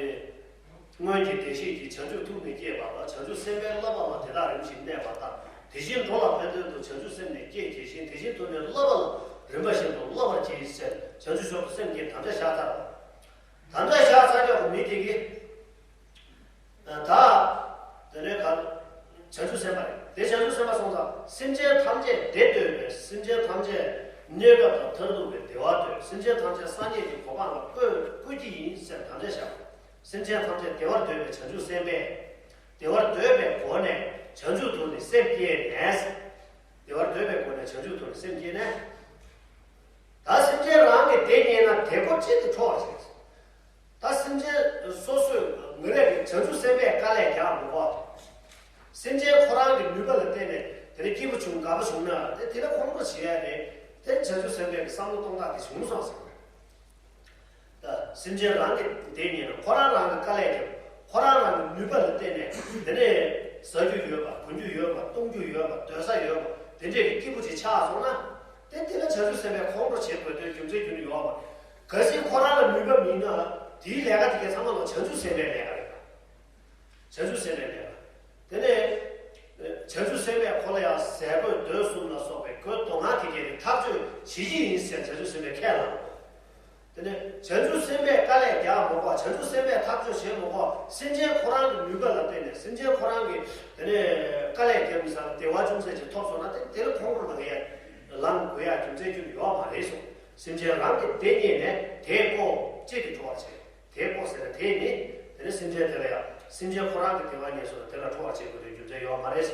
སྔོན་གྱི་བདེ་གཤེགས་ཀྱིས་བྱང་ཆུབ་ཐུགས་ནི་བསྐྱེད་པ་དང་། བྱང་ཆུབ་སེམས་དཔའི་བསླབ་པ་ལ་དེ་དག་རིམ་བཞིན་གནས་པ་ལྟར། དེ་བཞིན་འགྲོ་ལ་ཕན་དོན་དུ་བྱང་ཆུབ་སེམས་ནི་བསྐྱེད་བགྱི་ཞིང་། དེ་བཞིན་དུ་ནི་བསླབ་པ་ལ་རིམ་པ་བཞིན་དུ་སློབ་པར་བགྱི་ཟེར། བྱང་ཆུབ་མཆོག་ཏུ་སེམས་བསྐྱེད་དམ་བཅའ་བཞག་ཚར་བ། དམ་བཅའ་བཞག་ཚར་ཀྱག་གོ་མི་དེ་གིས་ གནས་སྐབས་དང་མཐར་ཐུག་པའི་བདེ་བ་འདོད། སེམས་ཅན་ཐམས་ཅད་སངས་རྒྱས་ཀྱི་གོ་འཕང་ལ་བཀོད་བཀོད་ཀྱི་ཡིན་ཟེར་དམ་བཅའ་བཞག་སེམས་ཅན་ཐམས་ཅད་བདེ་བར་འདོད་པའི་བྱང་ཆུབ་སེམས་དཔས། བདེ་བར་འདོད་པའི་སྒོ་ནས་བྱང་ཆུབ་ཐོབ་ནས་སེམས་བསྐྱེད་ནས། བདེ་བར་འདོད་པའི་སྒོ་ནས་བྱང་ཆུབ་ཐོབ་ནས་སེམས་བསྐྱེད་ནས། ད་སེམས་ཅན་རང་གི་བདེ་རྙེད་ན་དེ་ཁོ་གཅིག་ཏུ་ཁྲོ་བར་བྱེད། ད་སེམས་ཅན་སོ་སོས་ངེད་རང་གི་བྱང་ཆུབ་སེམས་དཔས་དཀའ་ལས་རྒྱག་མི་དགོས། སེམས་ཅན་ཁོ་རང་གི་ནུས་པ་ལ་བརྟེན་ནས་དེ་ནས་སྐྱིད་པོ་བྱུང་དགའ་པོ་བྱུང་ན་དེ་དེ་ལ་ཁོང་ཁྲོ་བྱེད་ཡ་རེད། དེ་བྱང་ཆུབ་སེམས་དཔའི་བསམ་བློ་གཏོང་སྟངས་དེ་བྱུང་སོང་ཟེར་བ་རེད། ད་སེམས་ཅན་རང་གི་བདེ་རྙེད་ན་ཁོ་རང་རང་གི་དཀའ་ལས་རྒྱབ། ཁོ་རང་རང་གི་ནུས་པ་ལ་བརྟེན་ནས་དེ་ནས་ཟ་རྒྱུ་ཡོད་པ། གོན་རྒྱུ་ཡོད་པ། གཏོང་རྒྱུ་ཡོད་པ། སྡོད་ས་ཡོད་པ། དེ་འདྲས་ཀྱི་སྐྱིད་པོ་ཅིག་ཆགས་སོང་ན། དེ་དེ་ལ་བྱང་ཆུབ་སེམས་དཔས་ཁོང་ཁྲོ་བྱེད་དགོས་དོན་རྒྱུ་མཚན་ཁྱོན་ནས་ཡོད་མ་རེད། གལ་སྲིད་ཁོ་རང་ལ་ནུས་པ་མེད་ན་དེའི་ལས་ཀ་དེ་གའི་ཚང་མ་ལ་བྱང་ཆུབ་སེམས་དཔའི་ལས་ཀ་རེད། བྱང་ཆུབ་སེམས་དཔའི་ལས་ཀ། དེ་ནས་བྱང་ཆུབ་སེམས་དཔས་ཁོ་ལ་ཡང་ཟས་གོས་སྡོད་གསུམ་ལ་སོགས་པའི་གོས་དོ་སྣང་དེ་གའི་ཐག་གཅོད་བྱེད་ཀྱི་ཡིན་ཟེར་བྱང་ཆུབ་སེམས་དཔས་ཁས་བླངས། དེ་ནས་བྱང་ཆུབ་སེམས་དཔས་དཀའ་ལས་རྒྱག་མ་དགོས། བྱང་ཆུབ་སེམས་དཔས་ཐག་གཅོད་བྱེད་མ་དགོས། སེམས་ཅན་ཁོ་རང་གི་ནུས་པ་ལ་བརྟེན་ནས། སེམས་ཅན་ཁོ་རང་གི་དེ་ནས་དཀའ་ལས་བརྒྱབ་མི་ས་ལ་བདེ་བ་ཅུང་ཟད་ཅིག་ཐོབ་སོང་ན་དེ་དེ་ལ་ཁོང་ཁྲོ་ལངས་ཡ་ལངས་དགོས་ཡ་རྒྱུ་མཚན་ཁྱོན་ནས་ཡོད་མ་རེད་གསུངས། སེམས་ཅན་རང་གི་བདེ་རྙེད་ནས་དེས་ཁོ་གཅིག་ཏུ་ཁྲོ་བར་བྱེད། དེས་ཁོ་ཟེར་ན་དེས་ནི་དེ་ནི་སེམས་ཅན་དེ་ལ་ཡང་། སེམས་ཅན་ཁོ་རང་གི་བདེ་བ་རྙེད་སོང་ན་དེ་ལ་ཁྲོ་བར་བྱེད་དགོས་དོན་རྒྱུ་མཚན་ཡོད་མ་རེད།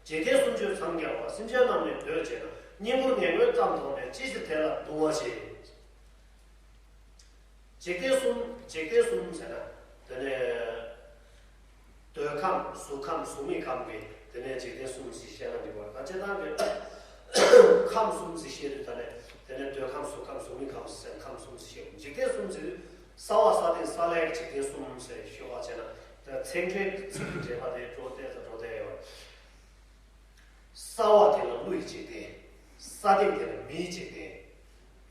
འཇིག་རྟེན་གསུམ་ཆོས་འཚང་རྒྱ་བ། སེམས་ཅན་རྣམས་ནི་འདོད་བྱེད་ན། སྙིང་ཁུར་ངན་ངོན་ཙམ་མཐོང་ནས། ཅི་ཕྱིར་དེ་ལ་གདུང་བ་བྱེད། འཇིག་རྟེན་གསུམ། འཇིག་རྟེན་གསུམ་ཟེར་ན་དེ་ནི་འདོད་ཁམས། གཟུགས་ཁམས། གཟུགས་མེད་ཁམས་ཀྱི་དེ་ནས་འཇིག་རྟེན་གསུམ་ཞེས་བཤད་ན་འགྲིག་པ། ད་སྤྱིར་བཏང་གི་ཁམས་གསུམ་ཞེས་བཤད་དུས་ད་ནས་དེ་ནས་འདོད་ཁམས། གཟུགས་ཁམས། གཟུགས་མེད་ཁམས་ཟེར་ཁམས་གསུམ་ཞེས་བཤད། འཇིག་རྟེན་གསུམ་ཟེར་དུས་ས་འོག་ས་སྟེང་ས་བླའི་འཇིག་རྟེན་གསུམ་ཟེར་ཤོད་པ་བྱས་ན། ད་ཚིག་འགྲེལ་ཚིག་གི་འགྲེལ་པ་དེ་འགྲོ་བསྡད་ས་འགྲོ་བསྡད་ཡོད། ས་འོག་དེ་ལ་ཀླུ་ཡི་འཇིག་རྟེན། ས་སྟེང་དེ་ལ་མིའི་འཇིག་རྟེན།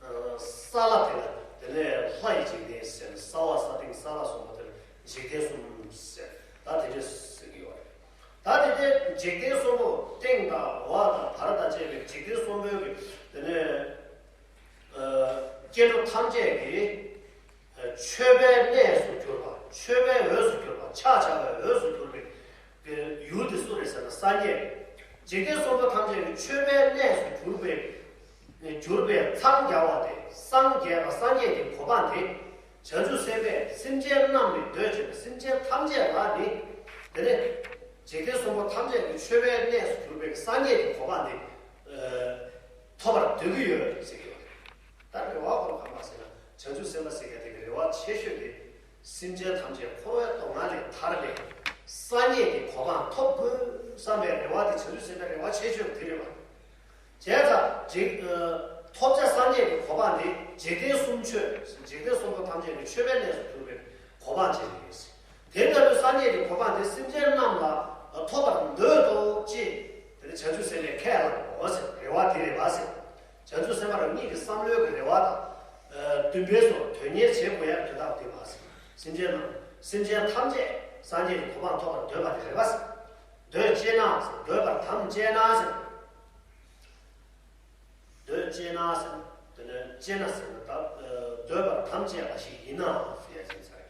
ཨ། ས་བླ་དེ་ལ་དེ་ནས་ལྷ་ཡི་འཇིག་རྟེན་ཟེར་ནས། ས་འོག་ས་སྟེང་ས་བླ་གསུམ་པོ་དེ་ལ་འཇིག་རྟེན་གསུམ་ཟེར། ད་དེ་འདྲས་ཟེར་གྱི་ཡོད་རེད། ད་དེ་འདྲའི་འཇིག་རྟེན་གསུམ་པོ་སྟེང་དང་འོག་དང་བར་དང་བཅས་པའི་འཇིག་རྟེན་གསུམ་པོའི་གི་དེ་ནས། ཨ། སྐྱེ་འགྲོ་ཐམས་ཅད་ཀྱི་མཆོད་པའི་གནས་སུ་གྱུར་པ། མཆོད་པའི་འོས་སུ་གྱུར་པ། ཕྱག་བྱ་བའི་འོས་སུ་གྱུར་པའི་ཡུལ་དེ་སུ་རེད་ཟེར་ན་སངས་རྒྱས། འཇིག་རྟེན་གསུམ་པོ་ཐམས་ཅད་ཀྱི་མཆོད་པའི་གནས་སུ་གྱུར་པའི་གྱུར་པའི་འཚང་རྒྱ་བ་དེ། སངས་རྒྱས་པ་སངས་རྒྱས་ཀྱི་གོ་འཕང་དེ། བྱང་ཆུབ་སེམས་དཔས་སེམས་ཅན་རྣམས་ནི་འདོད་བྱེད་པ། སེམས་ཅན་ཐམས་ཅད་ལ་ནི། དེ་ནས་འཇིག་རྟེན་གསུམ་པོ་ཐམས་ཅད་ཀྱི་མཆོད་པའི་གནས་སུ་གྱུར་པའི་སངས་རྒྱས་ཀྱི་གོ་འཕང་དེ་ཐོབ་པར་འདོད་ཀྱི་ཡོད་ཟེར་གྱི་ཡོད། ད་རེ་བ་ཁོ་གང་པ་ཟེར་ན། བྱང་ཆུབ་སེམས་དཔའ་ཟེར་མཁན་དེ་གི་རེ་བ་ཆེ་ཤོས་དེ། སེམས་ཅན་ཐམས་ཅད་འཁོར་བའི་སྡུག་བསྔལ་ལས་ཐར་ནས་སངས་རྒྱས་ཀྱི་གོ་འཕང་ཐོབ་དགོས་བསམ་པའི་རེ་བ་དེ་བྱང་ཆུབ་སེམས་དཔའི་རེ་བ་ཆེ་ཤོས་དེ་རེད་པ། བྱས་ཙང་འཇིག་ཨ། ཐོབ་བྱ་སངས་རྒྱས་ཀྱི་གོ་འཕང་དེ་འཇིག་རྟེན་གསུམ་མཆོད། འཇིག་རྟེན་གསུམ་པོ་ཐམས་ཅད་ཀྱི་མཆོད་པའི་གནས་སུ་གྱུར་པའི་གོ་འཕང་ཅིག་རེད། དེ་ལྟ་བུའི་སངས་རྒྱས་ཀྱི་གོ་འཕང་དེ་སེམས་ཅན་རྣམས་ལ་ཐོབ་པར་འདོད་དོ་ཅེས་དེ་ནི་བྱང་ཆུབ་སེམས་དཔས་ཁས་བླངས་པའོ་ཟེར། རེ་བ་དེ་རེད་པ་ཟེར། བྱང་ཆུབ་སེམས་དཔའ་རང་ཉིད་ཀྱི་བསམ་བློའི་གི་རེ་བ་དང་། ཨ། འདུན་པའི་སོགས་དོན་གཉེར་བྱེད་དགོས་ཡ་དོན་དག་དེ་མ་ཟད། སེམས་ཅན་རྣམས། སེམས་ཅན་ཐམས་ཅད་སངས་རྒྱས་ཀྱི་གོ་འཕང་ཐོབ་པར་འདོད་པ་དེ་རེད་པ་ཟེར། འདོད་ཅེ་ན་ཟེར། འདོད་པར་དམ་བཅས་ན་ཟེར། འདོད་ཅེ་ན་ཟེར་ན། དེ་ནས་ཅེ་ན་ཟེར་ན་ད། ཨ། འདོད་པར་དམ་བཅས་པ་ཞིག་ཡིན་ན་ཟེར་ཡ་ཅིག་ཚར།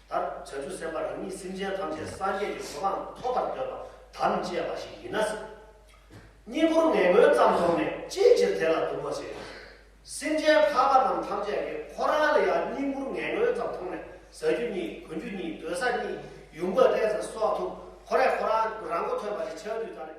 ད་བྱང་ཆུབ་སེམས་དཔའ་རང་ཉིད་སེམས་ཅན་ཐམས་ཅད་སངས་རྒྱས་ཀྱི་གོ་འཕང་ཐོབ་པར་འདོད་པ་དམ་བཅས་པ་ཞིག་ཡིན་ན་ཟེར། སྙིང་ཁུར་ངན་ངོན་ཙམ་མཐོང་ནས། ཅིའི་ཕྱིར་དེ་ལ་གདུང་བ་བྱེད། སེམས་ཅན་འཕགས་པ་རྣམས་ཐམས་ཅད་ཀྱིས་ཁོ་རང་ལ་ཡང་སྙིང་ཁུར་ངན་ངོན་ཙམ་མཐོང་ནས། ཟ་རྒྱུ་རྙེད། གོན་རྒྱུ་རྙེད། སྡོད་ས་རྙེད། ཡོང་སྒོ་བལྟས་ཚེ་སྲོག་ཐུབ། ཁོ་རས་ཁོ་རང་རང་མགོ་ཐོན་པ་ཞིག་ཆགས་དུས་ད་ནི།